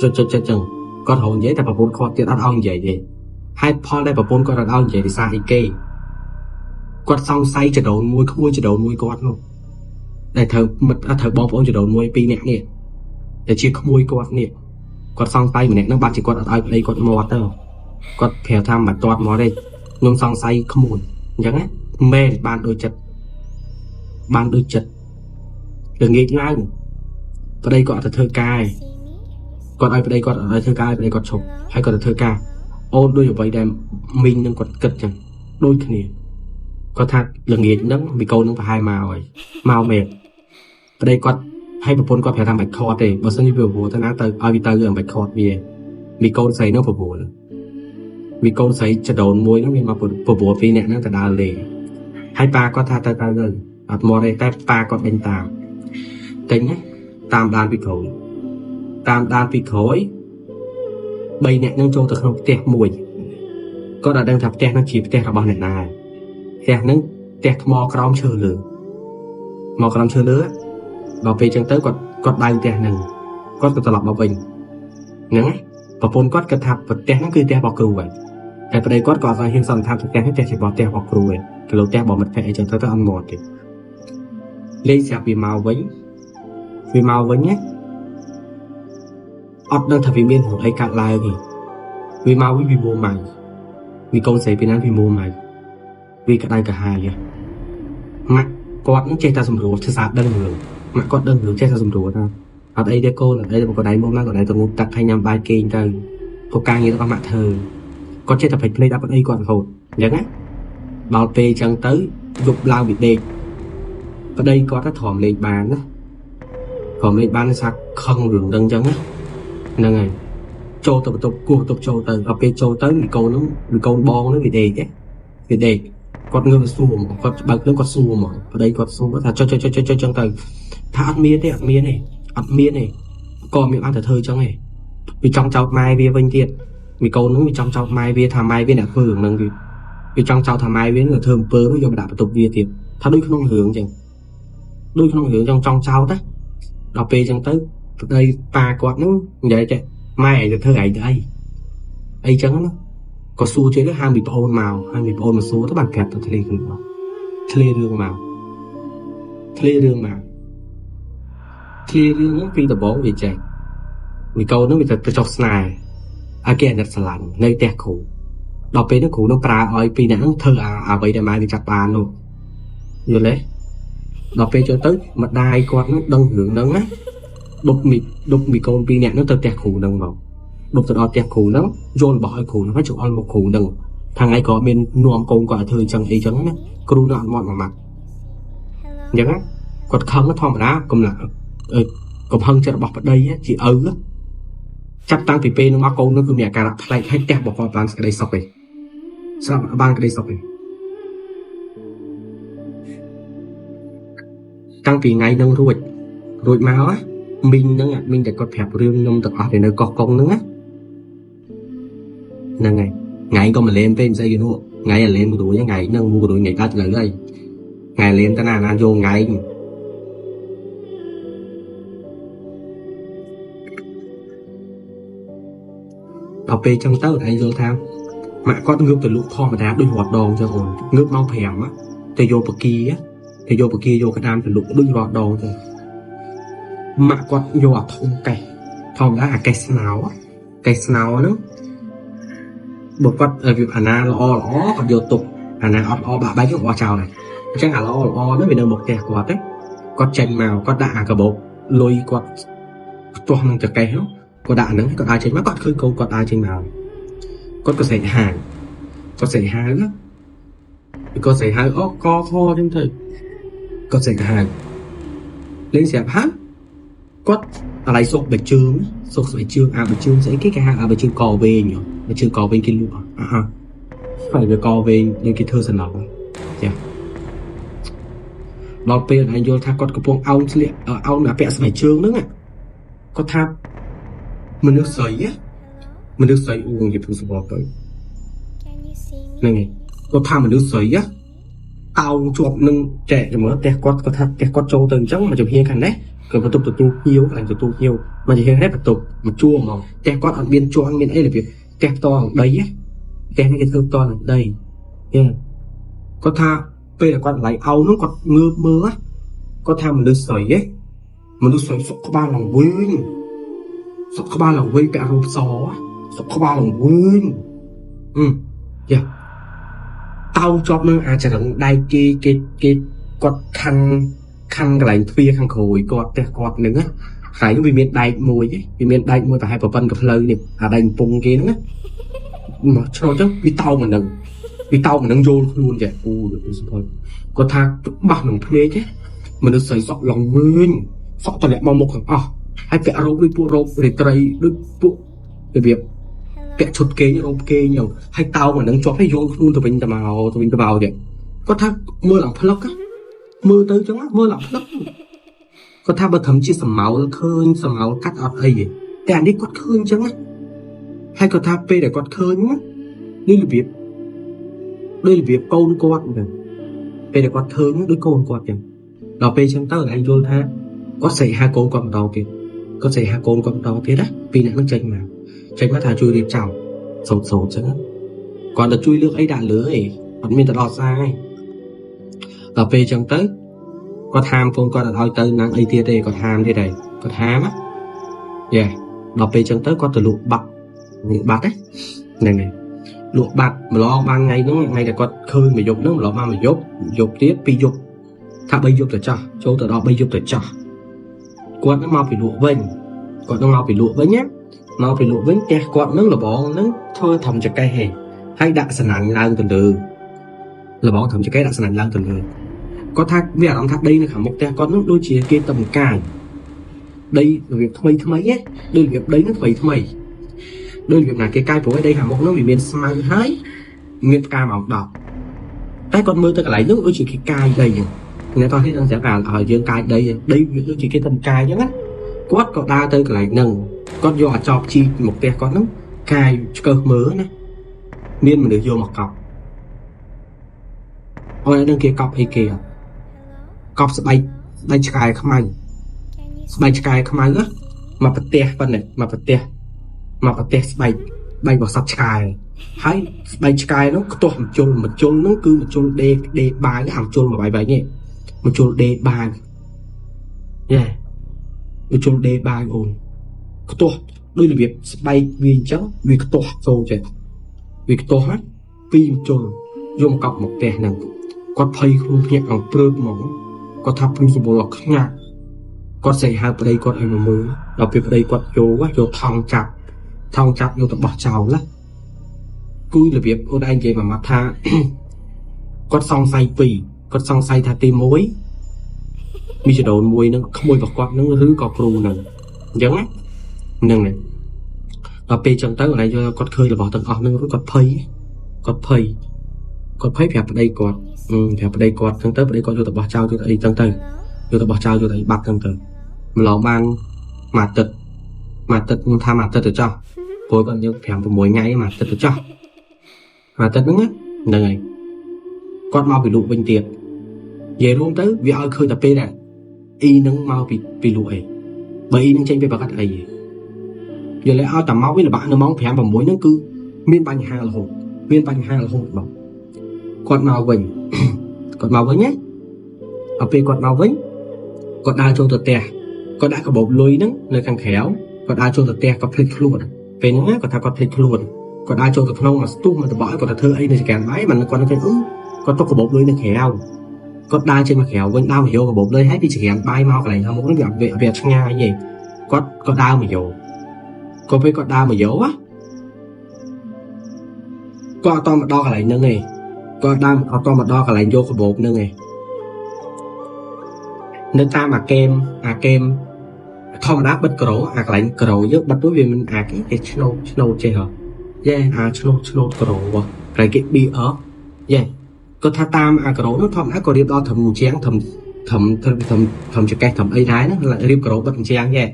ចុចចុចចុចចឹងគាត់រោនិយាយតែប្រពន្ធគាត់ទៀតអត់ឲ្យនិយាយទេហេតុផលដែលប្រពន្ធគាត់អត់ឲ្យនិយាយភាសាអីគេគាត់សង្ស័យចដូនមួយក្មួយចដូនមួយគាត់នោះដែលត្រូវមិត្តត្រូវបងប្អូនចដូនមួយពីរនាក់នេះដែលជាក្មួយគាត់នេះគាត់សង្ស័យម្នាក់ហ្នឹងបាត់ជាគាត់អត់ឲ្យប្តីគាត់មាត់ទៅគាត់ប្រាប់ថាមិនទាត់មកទេខ្ញុំសង្ស័យក្មួយអញ្ចឹងណាមែនបានដូចចិត្តបានដូចចិត្តល្ងាចឡើងប្តីគាត់អត់ទៅធ្វើការគាត់ឲ្យប្តីគាត់អត់ឲ្យធ្វើការប្តីគាត់ឈប់ហើយគាត់ទៅធ្វើការអូនដូចអ្វីដែលមីងនឹងគាត់គិតចឹងដូចគ្នាគាត់ថាល្ងាចហ្នឹងមីកូននឹងប្រហែលមកហើយមកមែនប្តីគាត់ឲ្យប្រពន្ធគាត់ប្រាប់ថាមិនខាត់ទេបើសិនជាវាប្រពន្ធទៅណាទៅឲ្យវាទៅវាមិនខាត់វាមីកូនស្រីនោះប្រពន្ធមីកូនស្រីចដូនមួយហ្នឹងមានមកប្រពន្ធពីរនាក់ហ្នឹងទៅដើរលេងហើយប៉ាគាត់ថាទៅទៅទៅអត់មកទេតែប៉ាគាត់ដេញតាមទិញណាតាមដានពីក្រោយតាមដានពីក្រោយ3នាក់ហ្នឹងចូលទៅក្នុងផ្ទះមួយគាត់អត់ដឹងថាផ្ទះហ្នឹងជាផ្ទះរបស់អ្នកណាផ្ទះហ្នឹងផ្ទះថ្មក្រោមឈើលើមកក្រោមឈើលើដល់ពេលចឹងទៅគាត់គាត់ដៅផ្ទះហ្នឹងគាត់ក៏ត្រឡប់មកវិញហ្នឹងណាប្រពន្ធគាត់គិតថាផ្ទះហ្នឹងគឺផ្ទះរបស់គ្រូហើយតែប្តីគាត់ក៏អត់ហ៊ានសន្និដ្ឋានផ្ទះនេះផ្ទះជារបស់ផ្ទះរបស់គ្រូឯងទៅលោកផ្ទះរបស់មិត្តភក្តិអីចឹងទៅទៅអត់មកទេលេងស្រាប់វាមកវិញវាមកវិញណាអត់ដឹងថាវាមានរឿងអីកើតឡើងទេវាមកវិញវាមួម៉ៅវាកូនស្រីពីណាវាមួម៉ៅវាក្តៅក្រហាយម៉ាក់គាត់នឹងចេះតែសម្រួលចេះសាដឹងរឿងម៉ាក់គាត់ដឹងរឿងចេះតែសម្រួលថាអត់អីទេកូនអត់អីទេកូនឯងមកណាកូនឯងទៅងូតទឹកហើយញ៉ាំបាយគេងទៅព្រោះការងាររបស់ម៉ាក់ធ្វើគាត់ចេះតែភ្លេចភ្លេចដល់ប្តីគាត់រហូតអញ្ចឹងណាដល់ពេលអញ្ចឹងទៅយប់ឡើងវាដេកប្តីគាត់ទៅទ្រាំលេងបានណាទ្រាំលេងបានថាខឹងរឿងហ្នឹងអញ្ចឹងណាហ្នឹងហើយចូលទៅបន្ទប់គោះបន្ទប់ចូលទៅដល់ពេលចូលទៅមីកូនហ្នឹងមីកូនបងហ្នឹងវាដេកទេវាដេកគាត់ងើបសួរមកគាត់បើកភ្លើងគាត់សួរមកប្តីគាត់សួរថាចុចចុចចុចចុចចឹងទៅថាអត់មានទេអត់មានទេអត់មានទេក៏មានបានតែធ្វើចឹងឯងវាចង់ចោទម៉ែវាវិញទៀតមីកូនហ្នឹងវាចង់ចោទម៉ែវាថាម៉ែវាអ្នកធ្វើរឿងហ្នឹងវាចង់ចោទថាម៉ែវានឹងធ្វើអំពើយកមកដាក់បន្ទប់វាទៀតថាដូចក្នុងរឿងចឹងដូចក្នុងរឿងចង់ចង់ចោទណាដល់ពេលចឹងទៅប្តីប៉ាគាត់ហ្នឹងនិយាយចេះម៉ែឯងទៅធ្វើឯងទៅអីអីចឹងណាក៏សួរជិះទៅហាមពីប្អូនមកហើយពីប្អូនមកសួរទៅបានប្រាប់ទៅធ្លាគ្នាធ្លារឿងមកធ្លារឿងមកធ្លារឿងហ្នឹងពីដំបូងវាចេះមីកូនហ្នឹងវាទៅចុះស្នេហ៍ឲ្យគេអាណិតស្រឡាញ់នៅផ្ទះគ្រូដល់ពេលហ្នឹងគ្រូនឹងប្រើឲ្យពីរអ្នកហ្នឹងធ្វើអ្វីដែលម៉ែវាចាប់បាននោះយល់ទេដល់ពេលចូលទៅម្ដាយគាត់ហ្នឹងដឹងរឿងហ្នឹងណាដប់មីកូនពីរអ្នកហ្នឹងទៅផ្ទះគ្រូហ្នឹងមកដប់ទៅដល់ផ្ទះគ្រូហ្នឹងយល់របស់ឲ្យគ្រូហ្នឹងហើយចង្អុលមកគ្រូហ្នឹងថាថ្ងៃក៏មាននាំកូនគាត់ឲ្យធ្វើអញ្ចឹងអីចឹងណាគ្រូនឹងអត់មាត់មួយម៉ាត់អញ្ចឹងណាគាត់ខឹងធម្មតាកំឡាកំហឹងចិត្តរបស់ប្តីជាឪចាប់តាំងពីពេលនោះមកកូននោះគឺមានអាការៈប្លែកហើយផ្ទះរបស់គាត់បានសេចក្តីសុខឯងស្រាប់បានក្តីសុខឯងតាំងពីថ្ងៃហ្នឹងរួចមកណាមីងហ្នឹងមីងតែគាត់ប្រាប់រឿងខ្ញុំទាំងអស់ដែលនៅកោះកុងហ្នឹងណាហ្នឹងហើយថ្ងៃក៏មកលេងពេកមិនស្អីគេនោះថ្ងៃអាលេងក៏រួចថ្ងៃហ្នឹងមួយក៏រួចថ្ងៃដាច់លើហើយថ្ងៃលេងទៅណាណាយកថ្ងៃដល់ពេលចឹងទៅឯងយល់ថាម៉ាក់គាត់ងើបទៅលក់ធម្មតាដូចរាល់ដងចឹងអូនងើបម៉ោង5ទៅយកបកាទៅយកបកាយកក្តាមទៅលក់ដូចរាល់ដងចឹងម៉ាក់គាត់យកអាធំកេះធម្មតាអាកេះស្នោកេះស្នោហ្នឹងបើគាត់អាណាល្អល្អគាត់យកទុកអាណាអត់ល្អបាក់បែកយកបោះចោលហើយអញ្ចឹងអាល្អល្អហ្នឹងវានៅមកផ្ទះគាត់ទេគាត់ចេញមកគាត់ដាក់អាកាបូបលុយគាត់ផ្ទាស់នឹងចកេះនោះ គាត់ដាក់ហ្នឹងគាត់ដើរចេញមកគាត់ឃើញកូនគាត់ដើរចេញមកគាត់ក៏ស្រែកហាវគាត់ស្រែកហាវណាគាត់ស្រែកហៅអូកខអញ្ចឹងទៅគាត់ស្រែកហៅលេងស្រាប់ហើយគាត់អាឡ័យសុកបិជើងសុកស្បែកជើងអាបិជើងស្អីគេគេហៅអាបិជើងកវែងបិជើងកវែងគេលក់អ่ะហើយវាកវែងយើងគេធ្វើសំណងចាដល់ពេលឯងយល់ថាគាត់កំពុងអោនស្លៀកអោនអាពាក់ស្បែកជើងហ្នឹងគាត់ថាមនុស្សស្រីមនុស្សស្រីអ៊ូនិយាយពីសបកទៅហ្នឹងឯងគាត់ថាមនុស្សស្រីតោងជាប់នឹងចែកមើលផ្ទះគាត់គាត់ថាផ្ទះគាត់ចូលទៅអញ្ចឹងមកចំហៀងខាងនេះក៏បន្ទប់ទទួលភ្ញៀវកន្លែងទទួលភ្ញៀវមកចំហៀងនេះបន្ទប់មកជួហ្មងផ្ទះគាត់អត់មានជាន់មានអីរបៀបផ្ទះផ្ទាល់នឹងដីផ្ទះនេះគេធ្វើផ្ទាល់នឹងដីគាត់ថាពេលដែលគាត់ឡៃអោនោះគាត់ងើបមើលគាត់ថាមនុស្សស្រីហ៎មនុស្សស្រីសុកក្បាលឡើងវិញសុកក្បាលឡើងវិញពាក់រូបសសុកក្បាលឡើងវិញអឺយ៉ាតោជាប់នឹងអាចរឹងដៃគេគេគេគាត់ខណ្ឌខណ្ឌកន្លែងទ្វារខាងក្រោយគាត់ផ្ទះគាត់នឹងណាហើយនោះវាមានដែកមួយវាមានដែកមួយប្រហែលប្រប៉ុនកផ្លូវនេះអាដែកកំពង់គេហ្នឹងណាមកឆ្លងចឹងវាតោមកនឹងវាតោមកនឹងយល់ខ្លួនចេះអូលោកសុផលគាត់ថាច្បាស់នឹងភ្នែកទេមនុស្សស្រីសក់ឡងវិញសក់តម្លាក់មកមុខទាំងអស់ហើយពាក់រ៉ូបដូចពួករ៉ូបរាត្រីដូចពួករបៀបពាក់ឈុតគេងរ៉ូបគេងហ្នឹងហើយតោមកនឹងជាប់ហើយយល់ខ្លួនទៅវិញទៅមកទៅវិញទៅមកទៀតគាត់ថាមើលឡើងផ្លឹកមើលទៅចឹងមើលឡើងផ្លឹកគាត់ថាបើត្រឹមជាសមោលឃើញសមោលកាត់អត់អីទេតែអានេះគាត់ឃើញចឹងណាហើយគាត់ថាពេលដែលគាត់ឃើញនេះរបៀបដូចរបៀបកូនគាត់ចឹងពេលដែលគាត់ឃើញដូចកូនគាត់ចឹងដល់ពេលចឹងទៅឯងយល់ថាគាត់ស្រែកហៅកូនគាត់ម្ដងទៀតគាត់ស្រែកហៅកូនគាត់ម្ដងទៀតណាពីរអ្នកហ្នឹងចេញមកចេញមកថាជួយរៀបចំសូត្រសូត្រចឹងគាត់ទៅជួយលើកអីដាក់លើឯងអត់មានទៅដល់សារឯងដល់ពេលចឹងទៅគាត់ហាមកូនគាត់អត់ឲ្យទៅណាំងអីទៀតទេគាត់ហាមទៀតហើយគាត់ហាមណាយ៉ាដល់ពេលចឹងទៅគាត់ទៅលក់បាត់នេះបាត់ហ្នឹងហើយលក់បាត់ម្លងបានថ្ងៃហ្នឹងថ្ងៃដែលគាត់ឃើញមួយយប់ហ្នឹងម្លងបានមួយយប់យប់ទៀតពីរយប់ថា3យប់ទៅចោះចូលទៅដល់3យប់ទៅចោះគាត់ហ្នឹងមកពីលក់វិញគាត់ហ្នឹងមកពីលក់វិញណាមកពីលក់វិញផ្ទះគាត់ហ្នឹងលបងហ្នឹងធ្វើធំចកេះហេហើយដាក់សណាញ់ឡើងទៅលើលបងធំចកេះដាក់សណាញ់ឡើងទៅលើគាត់ថាវាអារម្មណ៍ថាដីនៅខាងមុខផ្ទះគាត់ហ្នឹងដូចជាគេតំកាយដីរបៀបថ្មីថ្មីណាដូចរបៀបដីហ្នឹងថ្មីថ្មីដូចរបៀបណាគេកាយព្រោះដីខាងមុខហ្នឹងវាមានស្មៅហើយមានផ្កាម៉ោង10តែគាត់មើលទៅកន្លែងហ្នឹងដូចជាគេកាយដីហ្នឹងអ្នកតោះនេះដឹងស្រាប់ថាឲ្យយើងកាយដីដីវាដូចជាគេតំកាយអញ្ចឹងណាគាត់ក៏ដើរទៅកន្លែងហ្នឹងគាត់យកអាចបជីកមកផ្ទះគាត់ហ្នឹងកាយឆ្កឹះមើលណាមានមនុស្សយកមកកប់អរនឹងគេកប់អីគេអត់កប់ស្បែកស្បែកឆ្កែខ្មៅស្បែកឆ្កែខ្មៅណាមកប្រទេសប៉ុណ្ណេះមកប្រទេសមកប្រទេសស្បែកស្បែករបស់សត្វឆ្កែហើយស្បែកឆ្កែនោះខ្ទាស់មជុលមជុលហ្នឹងគឺមជុលដេដេបាយអាមជុលមួយបាយបាយនេះមជុលដេបាយយ៉ាមជុលដេបាយអូនខ្ទាស់ដូចរបៀបស្បែកវាអញ្ចឹងវាខ្ទាស់ចូលចេះវាខ្ទាស់ណាពីរមជុលយកមកកប់មកផ្ទះហ្នឹងគាត់ភ័យខ្លួនភ្ញាក់អង្គព្រឺហ្មងគាត់ថាព្រឺសម្បុរអខ្ញាក់គាត់ស្រែកហៅប្តីគាត់ឲ្យមកមើលដល់ពេលប្តីគាត់ចូលយកថងចាប់ថងចាប់យកទៅបោះចោលណាគឺរបៀបអូនឯងនិយាយមួយម៉ាត់ថាគាត់សង្ស័យពីរគាត់សង្ស័យថាទី1មានចដូនមួយនឹងក្មួយរបស់គាត់នឹងឬក៏គ្រូនឹងអញ្ចឹងណាហ្នឹងហើយដល់ពេលអញ្ចឹងទៅអូនឯងយកគាត់ឃើញរបស់ទាំងអស់ហ្នឹងរួចគាត់ភ័យគាត់ភ័យគាត់ភ័យប្រាប់ប្តីគាត់ប្រាប់ប្តីគាត់អញ្ចឹងទៅប្តីគាត់យកទៅបោះចោលយកទៅអីអញ្ចឹងទៅយកទៅបោះចោលយកទៅអីបាត់អញ្ចឹងទៅម្លងបានមួយអាទិត្យមួយអាទិត្យខ្ញុំថាមួយអាទិត្យទៅចោះព្រោះគាត់យើង5 6ថ្ងៃមួយអាទិត្យទៅចោះមួយអាទិត្យហ្នឹងហ្នឹងហើយគាត់មកពីលក់វិញទៀតនិយាយរួមទៅវាឲ្យឃើញតែពេលដែរអ៊ីនឹងមកពីពីលក់អីបើអ៊ីនឹងចេញពីប្រកាសអីយល់ឲ្យតែមកវិញលបាក់នៅម៉ោង5 6ហ្នឹងគឺមានបញ្ហារហូតមានបញ្ហារហូតបងគាត់មកវិញគាត់មកវិញណាដល់ពេលគាត់មកវិញគាត់ដើរចូលទៅផ្ទះគាត់ដាក់កាបូបលុយហ្នឹងនៅខាងក្រៅគាត់ដើរចូលទៅផ្ទះគាត់ភ្លេចខ្លួនពេលហ្នឹងគាត់ថាគាត់ភ្លេចខ្លួនគាត់ដើរចូលទៅក្នុងមកស្ទុះមកតបគាត់ទៅធ្វើអីនៅចង្កានបាយមិនគាត់នឹងឃើញអឺគាត់ទុកកាបូបលុយនៅក្រៅគាត់ដើរចេញមកក្រៅវិញដើរមកយកកាបូបលុយហើយពីចង្កានបាយមកកន្លែងខាងមុខហ្នឹងវាវាឆ្ងាយទេគាត់ក៏ដើរមកយក ក៏ពេលគាត់ដើរមកយកណាគាត់អត់តមកដល់កន្លែងហ្នឹងឯងគាត់ដើរអត់តមកដល់កន្លែងយកកាបូបហ្នឹងឯងនៅតាមអាកេមអាកេមធម្មតាបិទក្រូអាកន្លែងក្រូយើងបិទទៅវាមិនអាគេគេឆ្នោតឆ្នោតចេះហ៎យេអាឆ្នោតឆ្នោតក្រូហ៎កន្លែងគេប៊ីអយេគាត់ថាតាមអាក្រូនោះធម្មតាក៏រៀបដល់ត្រឹមជាងត្រឹមត្រឹមត្រឹមត្រឹមត្រឹមចកេះត្រឹមអីដែរហ្នឹងរៀបក្រូបិទជាងយេ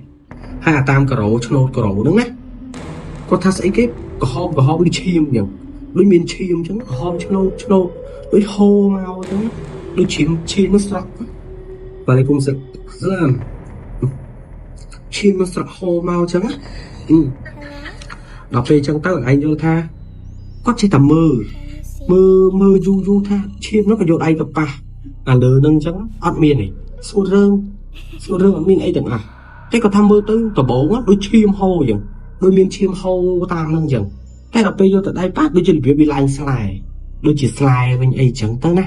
ហើយអាតាមក្រូឆ្នោតក្រូហ្នឹងណាគាត់ថាស្អីគេក្រហមក្រហមដូចឈាមអញ្ចឹងដូចមានឈាមអញ្ចឹងក្រហមឆ្នោតឆ្នោតដូចហូរមកអញ្ចឹងដូចឈាមឈាមនោះស្រក់បាទគុំសឡាមឈាមនោះស្រក់ហូរមកអញ្ចឹងណាដល់ពេលអញ្ចឹងទៅឯងយល់ថាគាត់ចេះតែមើលមើលមើលយូរយូរថាឈាមនោះក៏យកដៃទៅប៉ះអាលើនឹងអញ្ចឹងអត់មានទេស្ងួតរឿងស្ងួតរឿងអត់មានអីទាំងអស់តែគាត់ថាមើលទៅដបងដូចឈាមហូរអញ្ចឹងដូចមានឈាមហូរតាមនឹងអញ្ចឹងតែដល់ពេលយកទៅដៃប៉ះដូចជារបៀបវាឡើងស្លែដូចជាស្លែវិញអីអញ្ចឹងទៅណា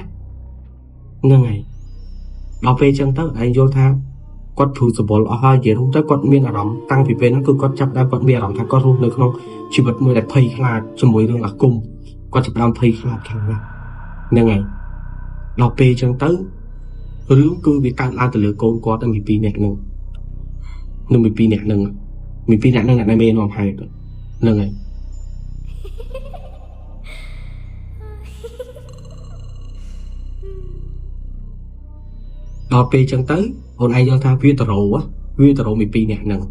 ហ្នឹងហើយដល់ពេលអញ្ចឹងទៅឯងយល់ថាគាត់ព្រឺសបល់អស់ហើយនិយាយរួមទៅគាត់មានអារម្មណ៍តាំងពីពេលហ្នឹងគឺគាត់ចាប់ដើមគាត់មានអារម្មណ៍ថាគាត់រស់នៅក្នុងជីវិតមួយដែលភ័យខ្លាចជាមួយរឿងអាគមគាត់ចាប់ដើមភ័យខ្លាចខ្លាំងណាស់ហ្នឹងហើយដល់ពេលអញ្ចឹងទៅរឿងគឺវាកើតឡើងទៅលើកូនគាត់តាំងពី2នាក់ហ្នឹងនឹងពី2នាក់ហ្នឹងមាន2នាក់ហ្នឹងអ្នកមេនាំហេតុហ្នឹងហើយដល់ពេលអញ្ចឹងទៅអូនឯងយល់ថាវាតរោវាតរោមាន2នាក់ហ្នឹង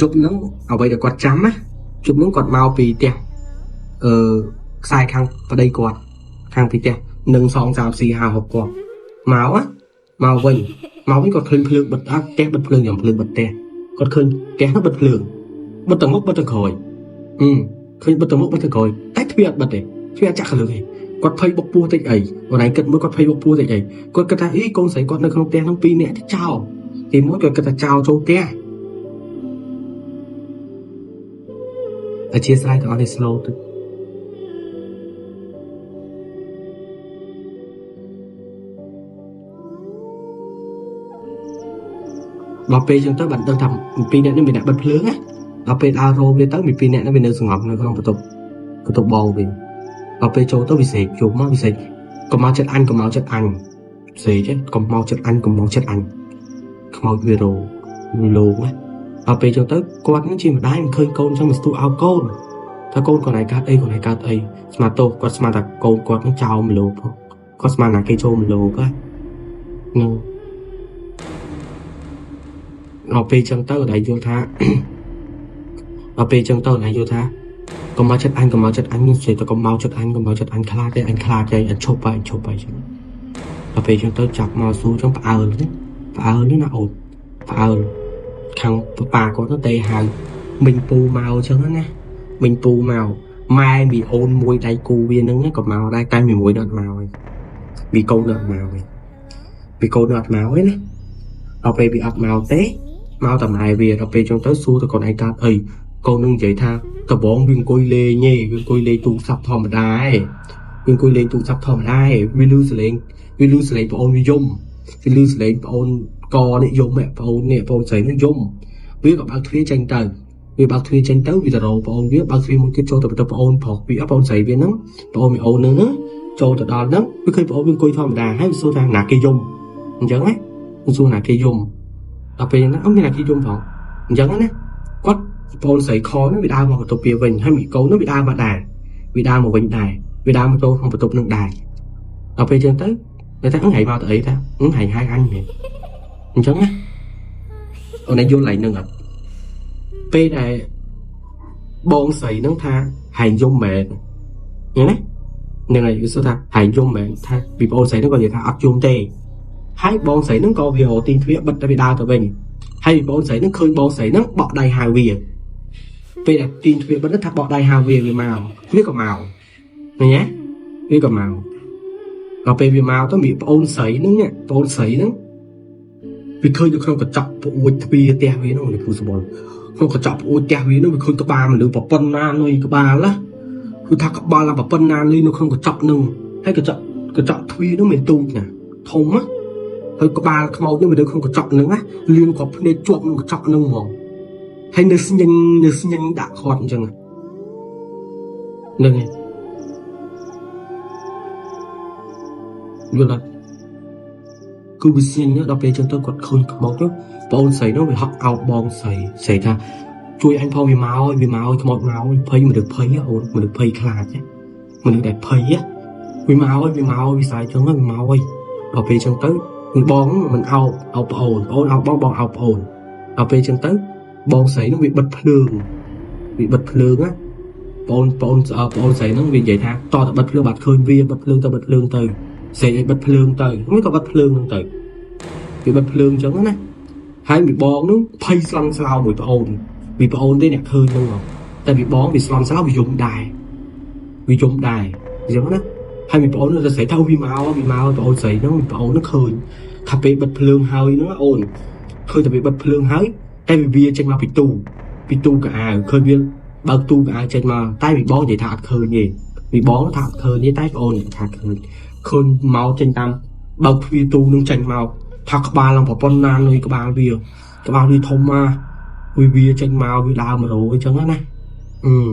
យប់ហ្នឹងអ្វីដែលគាត់ចាំណាយប់ហ្នឹងគាត់មកពីផ្ទះអឺខ្សែខាងប្តីគាត់ខាងពីផ្ទះនឹង2 3 4 5 6គាត់មកណាមកវិញមកវិញគាត់ឃើញភ្លើងបិទអត់ផ្ទះបិទភ្លើងយ៉ាងភ្លើងបិទផ្ទះគាត់ឃើញផ្ទះនោះបិទភ្លើងបិទទាំងមុខបិទទាំងក្រោយឃើញបិទទាំងមុខបិទទាំងក្រោយតែទ្វារអត់បិទទេទ្វារអត់ចាក់កលឹងទេគាត់ភ័យបុកពោះតិចអីអូនឯងគិតមើលគាត់ភ័យបុកពោះតិចអីគាត់គិតថាអីកូនស្រីគាត់នៅក្នុងផ្ទះហ្នឹង2នាក់ចោលទីមួយគាត់គិតថាចោលចូលផ្ទះអធិស្ឋានទាំងអស់នេះ slow តិចដល់ពេលចឹងទៅបានដឹងថាពីរនាក់នេះមានអ្នកបិទភ្លើងណាដល់ពេលដើររោវាទៅមានពីរនាក់នេះវានៅសង្ងំនៅក្នុងបន្ទប់បន្ទប់បងវិញដល់ពេលចូលទៅវាស្រែកយំមកវាស្រែកកុំមកចិត្តអញកុំមកចិត្តអញស្រែកកុំមកចិត្តអញកុំមកចិត្តអញខ្មោចវារោលោកណាដល់ពេលចឹងទៅគាត់នឹងជាម្ដាយមិនឃើញកូនចឹងមកស្ទុះអោបកូនថាកូនគាត់ឯងកើតអីគាត់ឯងកើតអីស្មាតទោសគាត់ស្មានថាកូនគាត់នឹងចោលមលោគាត់ស្មានថាគេចូលមលោហ្នឹងដល់ពេលចឹងទៅដែលយល់ថាដល់ពេលចឹងទៅដែលយល់ថាកុំមកចិត្តអញកុំមកចិត្តអញនិយាយទៅកុំមកចិត្តអញកុំមកចិត្តអញខ្លាចទេអញខ្លាចទេអញឈប់ហើយអញឈប់ហើយចឹងដល់ពេលចឹងទៅចាប់មកស៊ូចឹងផ្អើលនេះផ្អើលនេះណាអូនផ្អើលខាងប៉ាគាត់ទៅទេហៅមិញពូមកចឹងណាមិញពូមកម៉ែមីអូនមួយដៃគូវាហ្នឹងក៏មកដែរតែមីមួយដល់មកហើយមីកូនដល់មកហើយមីកូនដល់មកហើយណាដល់ពេលវាអត់មកទេមកតែម៉ែវាដល់ពេលចឹងទៅសួរទៅកូនឯងកើតអីកូននឹងនិយាយថាដបងវាអង្គុយលេងទេវាអង្គុយលេងទូរស័ព្ទធម្មតាឯងវាអង្គុយលេងទូរស័ព្ទធម្មតាឯងវាលឺសលេងវាលឺសលេងប្អូនវាយំវាលឺសលេងប្អូនកនេះយំប្អូននេះប្អូនស្រីនេះយំវាក៏បើកទ្វារចេញទៅវាបើកទ្វារចេញទៅវាទៅរកប្អូនវាបើកទ្វារមួយទៀតចូលទៅបន្ទប់ប្អូនប្រុសវាប្អូនស្រីវាហ្នឹងប្អូនមីអូនហ្នឹងណាចូលទៅដល់ហ្នឹងវាឃើញប្អូនវាអង្គុយធម្មតាហើយវាសួរថាណាគេយំអញ្ចឹងណាវាសួរណាគេយំដល់ពេលហ្នឹងអត់មានណាគេយំផងអញ្ចឹងណាគាត់ប្អូនស្រីខហ្នឹងវាដើរមកបន្ទប់វាវិញហើយមីកូនហ្នឹងវាដើរមកដែរវាដើរមកវិញដែរវាដើរមកចូលក្នុងបន្ទប់ហ្នឹងដែរដល់ពេលអញ្ចឹងទៅគេថាហៃមកទៅអីថាហៃហៅអញមែនអញ្ចឹងណាអូនឯងយល់ឡៃហ្នឹងអត់ពេលដែលបងស្រីហ្នឹងថាហែងយំមែនឃើញទេហ្នឹងហើយវាសួរថាហែងយំមែនថាពីប្អូនស្រីហ្នឹងក៏និយាយថាអត់យំទេហើយបងស្រីហ្នឹងក៏វារកទីទ្វារបិទតែវាដើរទៅវិញហើយបងស្រីហ្នឹងឃើញបងស្រីហ្នឹងបក់ដៃហៅវាពេលដែលទីទ្វារបិទថាបក់ដៃហៅវាវាមកវាក៏មកឃើញទេវាក៏មកដល់ពេលវាមកទៅមានប្អូនស្រីហ្នឹងប្អូនស្រីហ្នឹងវាឃើញនៅក្នុងកញ្ចក់ប្អួយទ្វារផ្ទះវាហ្នឹងពូសបល់ក្នុងកញ្ចក់ប្អួយផ្ទះវាហ្នឹងវាឃើញក្បាលមនុស្សប៉ុណ្ណានុយក្បាលណាគឺថាក្បាលឡើងប៉ុណ្ណាលីនៅក្នុងកញ្ចក់ហ្នឹងហើយកញ្ចក់ទ្វារហ្នឹងមានទូចណាធំណាហើយក្បាលខ្មោចហ្នឹងវានៅក្នុងកញ្ចក់ហ្នឹងណាលៀនគាត់ភ្នែកជាប់ក្នុងកញ្ចក់ហ្នឹងហ្មង ហើយនៅស្ញិញដាក់គាត់អញ្ចឹងហ្នឹងហើយយល់អត់គឺវាស្ញិញដល់ពេលអញ្ចឹងទៅគាត់ឃើញខ្មោចទៅបងអូនស្រីនោះវាហក់អោបបងស្រីស្រីថាជួយអញផងវាមកវាមកខ្មោចមកភ័យមនុស្សភ័យអូនមនុស្សភ័យខ្លាចមនុស្សដែលភ័យវាមកវាមកវាស្អីចឹងវាមកហើយដល់ពេលអញ្ចឹងទៅបងមិនអោបអោបប្អូនប្អូនអោបបងបងអោបប្អូនដល់ពេលអញ្ចឹងទៅបងស្រីនោះវាបិទភ្លើងវាបិទភ្លើងណាបងប្អូនប្អូនស្រីហ្នឹងវានិយាយថាតតបិទភ្លើងបាត់ឃើញវាបិទភ្លើងទៅបិទភ្លើងទៅស្រីឲ្យបិទភ្លើងទៅហ្នឹងក៏បិទភ្លើងហ្នឹងទៅវាបិទភ្លើងអញ្ចឹងណាហើយមីបងនោះភ័យស្លន់ស្លោមួយប្អូនវីប្អូនទេអ្នកឃើញហ្នឹងតែវីបងវាស្លន់ស្លោវាយំដែរវាយំដែរអញ្ចឹងណាហើយមីប្អូននោះទៅស្រីថាវាមកវាមកប្អូនស្រីហ្នឹងប្អូនហ្នឹងឃើញថាពេលបិទភ្លើងហើយហ្នឹងអូនឃើញតែពេលបិទភ្លើងហើយតែវាចេញមកពីទូពីទូកៅអៅឃើញវាបើកទូកៅអៅចេញមកតែវីបងនិយាយថាអត់ឃើញទេវីបងថាអត់ឃើញទេតែប្អូនថាឃើញឃើញមកចេញតាមបើកទ្វារទូនឹងចេញមកថាក្បាលឡើងប្រប៉ុណ្ណាលុយក្បាលវាក្បាលវាធំមកវាវាចេញមកវាដើរ100អញ្ចឹងណាអឺ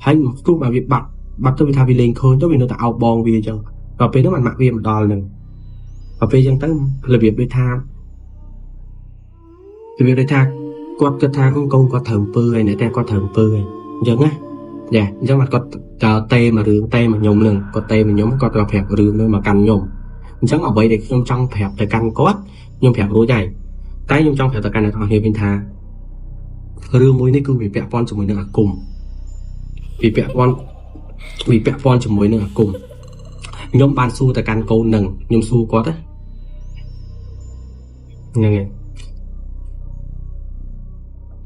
ហើយទោះបើវាបាត់បាត់ទៅវាថាវាលេងឃើញទៅវានៅតែអោបបងវាអញ្ចឹងដល់ពេលហ្នឹងបានម៉ាក់វាមកដល់ហ្នឹងដល់ពេលអញ្ចឹងទៅរបៀបដូចថារបៀបដូចថាគាត់គិតថាកូនគាត់ត្រូវអំពើហើយអ្នកតែគាត់ត្រូវអំពើហើយអញ្ចឹងណាយ៉ាអញ្ចឹងគាត់តើតេមករឿងតេមកខ្ញុំនឹងគាត់តេមកខ្ញុំគាត់ក៏ប្រាប់រឿងនឹងមកកាន់ខ្ញុំអញ្ចឹងអ្វីដែលខ្ញុំចង់ប្រាប់ទៅកាន់គាត់ខ្ញុំប្រាប់រួចហើយតែខ្ញុំចង់ប្រាប់ទៅកាន់អ្នកទាំងអស់គ្នាវិញថារឿងមួយនេះគឺវាពាក់ព័ន្ធជាមួយនឹងអាគមវាពាក់ព័ន្ធវាពាក់ព័ន្ធជាមួយនឹងអាគមខ្ញុំបានសួរទៅកាន់កូននឹងខ្ញុំសួរគាត់ណាហ្នឹងហើយ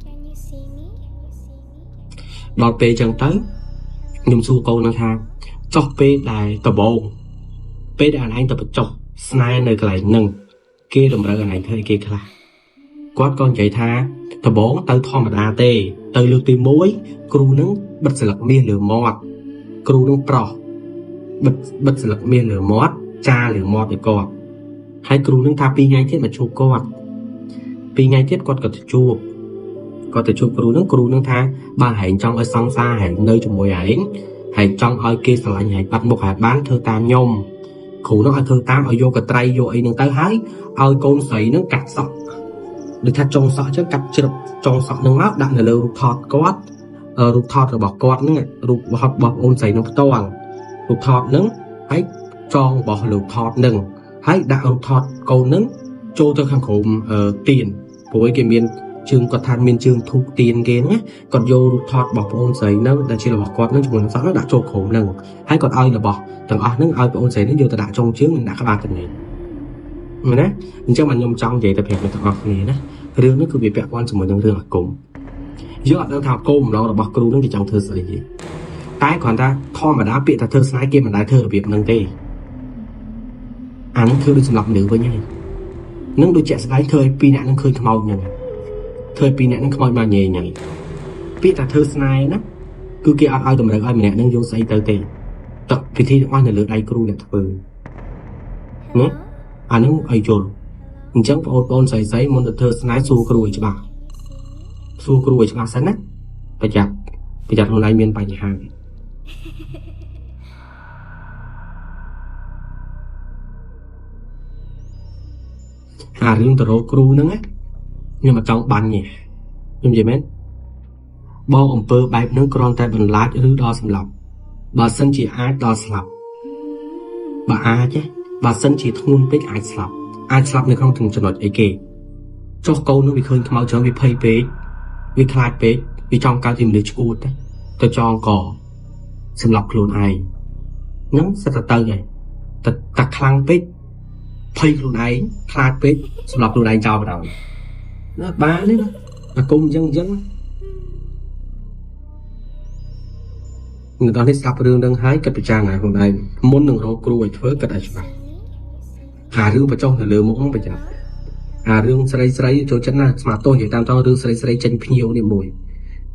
Can you see me? Can you see me? ដល់ពេលអញ្ចឹងទៅខ្ញុំសួរកូននឹងថាចុះពេលដែលដបងពេលដែលអនឯងទៅបញ្ចុះស្នេហ៍នៅកន្លែងហ្នឹងគេតម្រូវអនឯងធ្វើអីគេខ្លះគាត់ក៏និយាយថាដបងទៅធម្មតាទេ ទៅលើកទី1គ្រូនឹងបិទស្លឹកមាសលើមាត់គ្រូនឹងប្រោះបិទបិទស្លឹកមាសលើមាត់ចាលើមាត់ឲ្យគាត់ហើយគ្រូនឹងថា2ថ្ងៃទៀតមកជួបគាត់2ថ្ងៃទៀតគាត់ក៏ទៅជួបគាត់ទៅជួបគ្រូនឹងគ្រូនឹងថាបើហែងចង់ឲ្យសង្សារហែងនៅជាមួយហែងហែងចង់ឲ្យគេស្រឡាញ់ហែងបាត់មុខហែងបានធ្វើតាមខ្ញុំគ្រូនឹងឲ្យធ្វើតាមឲ្យយកកត្រៃយកអីនឹងទៅហើយឲ្យកូនស្រីនឹងកាត់សក់ដូចថាចុងសក់អញ្ចឹងកាត់ជ្រឹបចុងសក់នឹងមកដាក់នៅលើរូបថតគាត់រូបថតរបស់គាត់ហ្នឹងរូបថតរបស់អូនស្រីនឹងផ្ទាល់រូបថតហ្នឹងហើយចងរបស់រូបថតហ្នឹងហើយដាក់រូបថតកូនហ្នឹងចូលទៅខាងក្រោមទៀនព្រោះគេមានជើងគាត់ថាមានជើងធូបទៀនគេហ្នឹងគាត់យករូបថតរបស់ប្អូនស្រីហ្នឹងដែលជារបស់គាត់ហ្នឹងជាមួយនឹងសក់ហ្នឹងដាក់ចូលក្រោមហ្នឹងហើយគាត់ឲ្យរបស់ទាំងអស់ហ្នឹងឲ្យប្អូនស្រីហ្នឹងយកទៅដាក់ចុងជើងនិងដាក់ក្បាលទៅនេះមែនណាអញ្ចឹងបាទខ្ញុំចង់និយាយទៅប្រាប់អ្នកទាំងអស់គ្នាណារឿងនេះគឺវាពាក់ព័ន្ធជាមួយនឹងរឿងអាគមយើងអត់ដឹងថាគោលបំណងរបស់គ្រូហ្នឹងគេចង់ធ្វើស្អីទេតែគ្រាន់តែធម្មតាពាក្យថាធ្វើស្នេហ៍គេមិនដែលធ្វើរបៀបហ្នឹងទេអាហ្នឹងធ្វើដូចសម្រាប់មនុស្សវិញហើយនឹងដូចជាក់ស្ដែងធ្វើឲ្យពីរអ្នកហ្នឹងឃើញខ្មោចហ្នឹងធ្វើឲ្យពីរអ្នកហ្នឹងខ្មោចមកញ៉ៃញ៉ៃពាក្យថាធ្វើស្នេហ៍ណាគឺគេអត់ឲ្យតម្រូវឲ្យម្នាក់ហ្នឹងយកស្អីទៅទេទឹកពិធីទាំងអស់នៅលើដៃគ្រូអ្នកធ្វើណាអាហ្នឹងឲ្យយល់អញ្ចឹងបងប្អូនស្រីស្រីមុនទៅធ្វើស្នេហ៍សួរគ្រូឲ្យច្បាស់សួរគ្រូឲ្យច្បាស់សិនណាប្រយ័ត្នប្រយ័ត្នខ្លួនឯងមានបញ្ហាអារឿងទៅរកគ្រូហ្នឹងណាខ្ញុំអត់ចង់បាញ់ទេខ្ញុំនិយាយមែនបងអំពើបែបហ្នឹងគ្រាន់តែបន្លាចឬដល់សម្លាប់បើសិនជាអាចដល់ស្លាប់បើអាចទេបើសិនជាធ្ងន់ពេកអាចស្លាប់អាចស្លាប់នៅក្នុងចំណុចអីគេចុះកូននោះវាឃើញខ្មោចច្រើនវាភ័យពេកវាខ្លាចពេកវាចង់កើតជាមនុស្សឆ្អួតទៅចងកសម្រាប់ខ្លួនឯងហ្នឹងសិតតែទៅហើយតែតែខ្លាំងពេកភ័យខ្លួនឯងខ្លាចពេកសម្រាប់ខ្លួនឯងចោលបណ្ដោយណាបានទេណាអាគមអញ្ចឹងអញ្ចឹងនៅដល់នេះស្ដាប់រឿងនឹងហើយគិតពិចារណាខ្លួនឯងមុននឹងរកគ្រូឲ្យធ្វើគិតឲ្យច្បាស់អារឿងបញ្ចុះនៅលើមុខហ្នឹងប្រយ័ត្នអារឿងស្រីស្រីចូលចិត្តណាស់ស្មាទោសនិយាយតាមតរឿងស្រីស្រីចេញភ្ញៀវនេះមួយ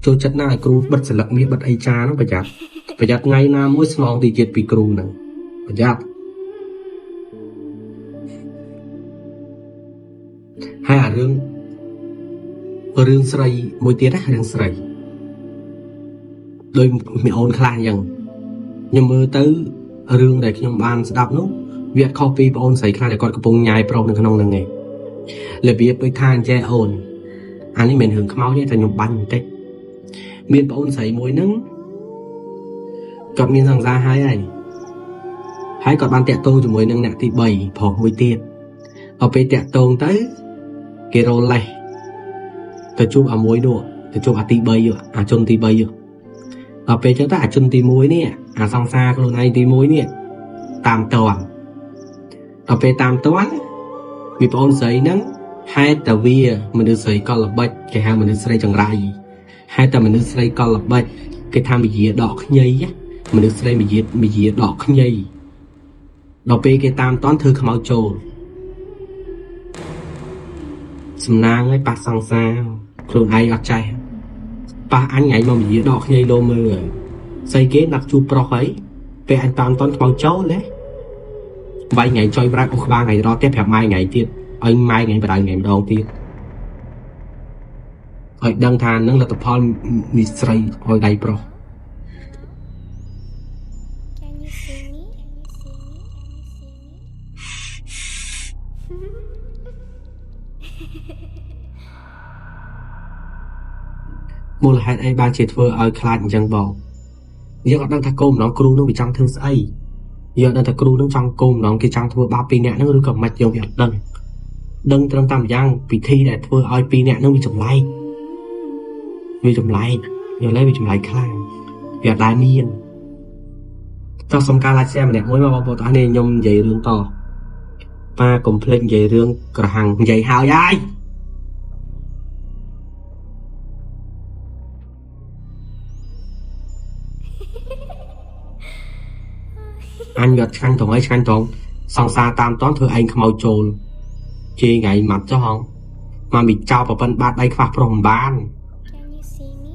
ចូលចិត្តណាស់ឲ្យគ្រូបិទស្លឹកមាសបិទអីចាហ្នឹងប្រយ័ត្នប្រយ័ត្នថ្ងៃណាមួយស្នងទីជាតិពីគ្រូហ្នឹងប្រយ័ត្នហើយអារឿង រឿងស្រីមួយទៀតណារឿងស្រីដោយមីអូនខ្លះអញ្ចឹងខ្ញុំមើលទៅរឿងដែលខ្ញុំបានស្ដាប់នោះវាអត់ខុសពីប្អូនស្រីខ្លះដែលគាត់កំពុងញ៉ាយប្រុសនៅក្នុងហ្នឹងឯងរបៀបដូចថាអញ្ចេះអូនអានេះមិនមែនរឿងខ្មោចទេតែខ្ញុំបាញ់បន្តិចមានប្អូនស្រីមួយហ្នឹងគាត់មានសង្សារហើយហើយហើយគាត់បានតាក់ទងជាមួយនឹងអ្នកទី3ប្រុសមួយទៀតដល់ពេលតាក់ទងទៅគេរលេះទៅជួបអាមួយនោះទៅជួបអាទី3អាជនទី3ដល់ពេលចឹងទៅអាជនទី1នេះអាសង្សារខ្លួនឯងទី1នេះតាមតន់ដល់ពេលតាមតន់វាប្អូនស្រីហ្នឹងហេតុតែវាមនុស្សស្រីកលល្បិចគេហៅមនុស្សស្រីចង្រៃហេតុតែមនុស្សស្រីកលល្បិចគេថាមយាដកខ្ញីមនុស្សស្រីមយាមយាដកខ្ញីដល់ពេលគេតាមតន់ធ្វើខ្មោចចូលសំណាងឲ្យប៉ះសង្សារខ្លួនឯងអត់ចេះប៉ះអញថ្ងៃមកមយាដកខ្ញីលោមើលហើយស្អីគេណាត់ជួបប្រុសហើយពេលអញតាមតន់ខ្មោចចូលហ៎បាយថ្ងៃចុយប្រាក់អូក្បាលថ្ងៃដល់ផ្ទះប្រាប់ម៉ែថ្ងៃទៀតឲ្យម៉ែថ្ងៃបដៅថ្ងៃម្ដងទៀតឲ្យដឹងថានឹងលទ្ធផលមីស្រីឲ្យដៃប្រុស Can you see me? Can you see me? មូលហេតុអីបានជាធ្វើឲ្យខ្លាចអញ្ចឹងបងយើងអត់ដឹងថាគោលម្ដងគ្រូនឹងវាចង់ធ្វើស្អីយើងអត់ដឹងថាគ្រូនឹងចង់គោលម្ដងគេចង់ធ្វើបាបពីរនាក់ហ្នឹងឬក៏មិនយើងវាអត់ដឹងដឹងត្រឹមតែម្យ៉ាងពិធីដែលធ្វើឲ្យពីរនាក់ហ្នឹងវាចម្លែកវាចម្លែកយល់ទេវាចម្លែកខ្លាំងវាអត់ដែលមានតោះសុំការ like share ម្នាក់មួយមកបងប្អូនទាំងអស់នេះខ្ញុំនិយាយរឿងតប៉ាកុំភ្លេចនិយាយរឿងក្រហាំងនិយាយហើយហើយអញវាអត់ឆ្ងាញ់ត្រង់អីឆ្ងាញ់ត្រង់សង្សារតាមតន់ធ្វើឯងខ្មោចចូលជេរថ្ងៃម៉ាត់ចុះហងមកមីចោលប្រពន្ធបាតដៃខ្វះប្រុសមិនបាន Can you see me?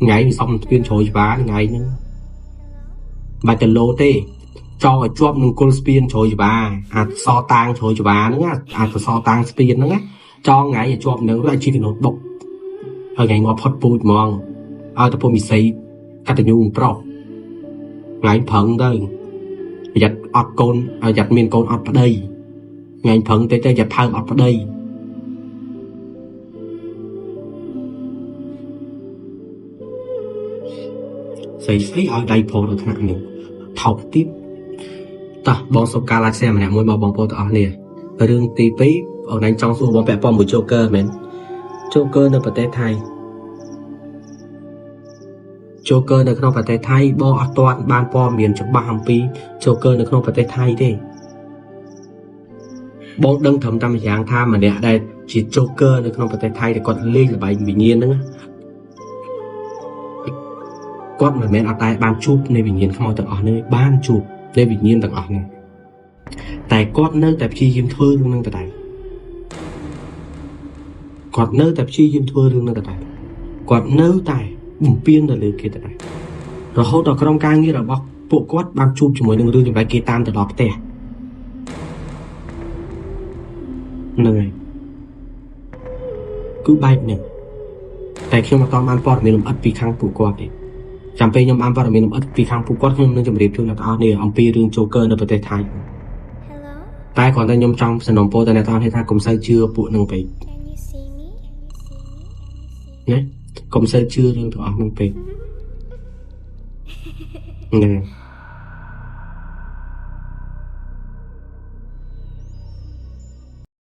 ថ្ងៃវាសុំស្ពានជ្រោយច្បារថ្ងៃហ្នឹងបាច់ទៅលោទេចងឲ្យជាប់នឹងគល់ស្ពានជ្រោយច្បារអាសតាងជ្រោយច្បារហ្នឹងអាសតាងស្ពានហ្នឹងចងថ្ងៃឲ្យជាប់នឹងរួចឲ្យជីកណូតបុកហើយថ្ងៃងាប់ផុតពូជហ្មងឲ្យទៅពុំមិស័យកតញ្ញូប្រុសថ្ងៃប្រឹងទៅប្រយ័ត្នអត់កូនប្រយ័ត្នមានកូនអត់ប្តីថ្ងៃប្រឹងទៅទៅយ៉ាត់ផើមអត់ប្តីស្អីស្អីឲ្យដៃប្រុសដល់ថ្នាក់នេះថោកទៀតតោះបងសុំការ like share ម្នាក់មួយមកបងប្អូនទាំងអស់គ្នារឿងទី2អូនឯងចង់សួរបងពាក់ព័ន្ធមួយ Joker មែន Joker នៅប្រទេសថៃ Joker នៅក្នុងប្រទេសថៃបងអត់ទាន់បានព័ត៌មានច្បាស់អំពី Joker នៅក្នុងប្រទេសថៃទេបងដឹងត្រឹមតែម្យ៉ាងថាម្នាក់ដែលជា Joker នៅក្នុងប្រទេសថៃដែលគាត់លេងល្បែងវិញ្ញាណហ្នឹងគាត់មិនមែនអត់តែបានជួបនៃវិញ្ញាណខ្មោចទាំងអស់នេះបានជួបនៃវិញ្ញាណទាំងអស់នេះតែគាត់នៅតែព្យាយាមធ្វើរឿងហ្នឹងដដែលគាត់នៅតែព្យាយាមធ្វើរឿងហ្នឹងដដែលគាត់នៅតែបំពេញទៅលើគេដដែលរហូតដល់ក្រុមការងាររបស់ពួកគាត់បានជួបជាមួយនឹងរឿងចម្លែកគេតាមទៅដល់ផ្ទះហ្នឹងហើយគឺបែបនេះតែខ្ញុំអត់បានព័ត៌មានលម្អិតពីខាងពួកគាត់ទេចាំពេលខ្ញុំបានព័ត៌មានលម្អិតពីខាងពួកគាត់ខ្ញុំនឹងជម្រាបជូនអ្នកទាំងអស់គ្នាអំពីរឿង Joker នៅប្រទេសថៃ Hello? តែគ្រាន់តែខ្ញុំចង់សំណូមពរទៅអ្នកទាំងអស់គ្នាថាកុំសូវជឿពួកហ្នឹងពេក Can you see me? ណាកុំសូវជឿរឿងទាំងអស់ហ្នឹងពេកហ្នឹង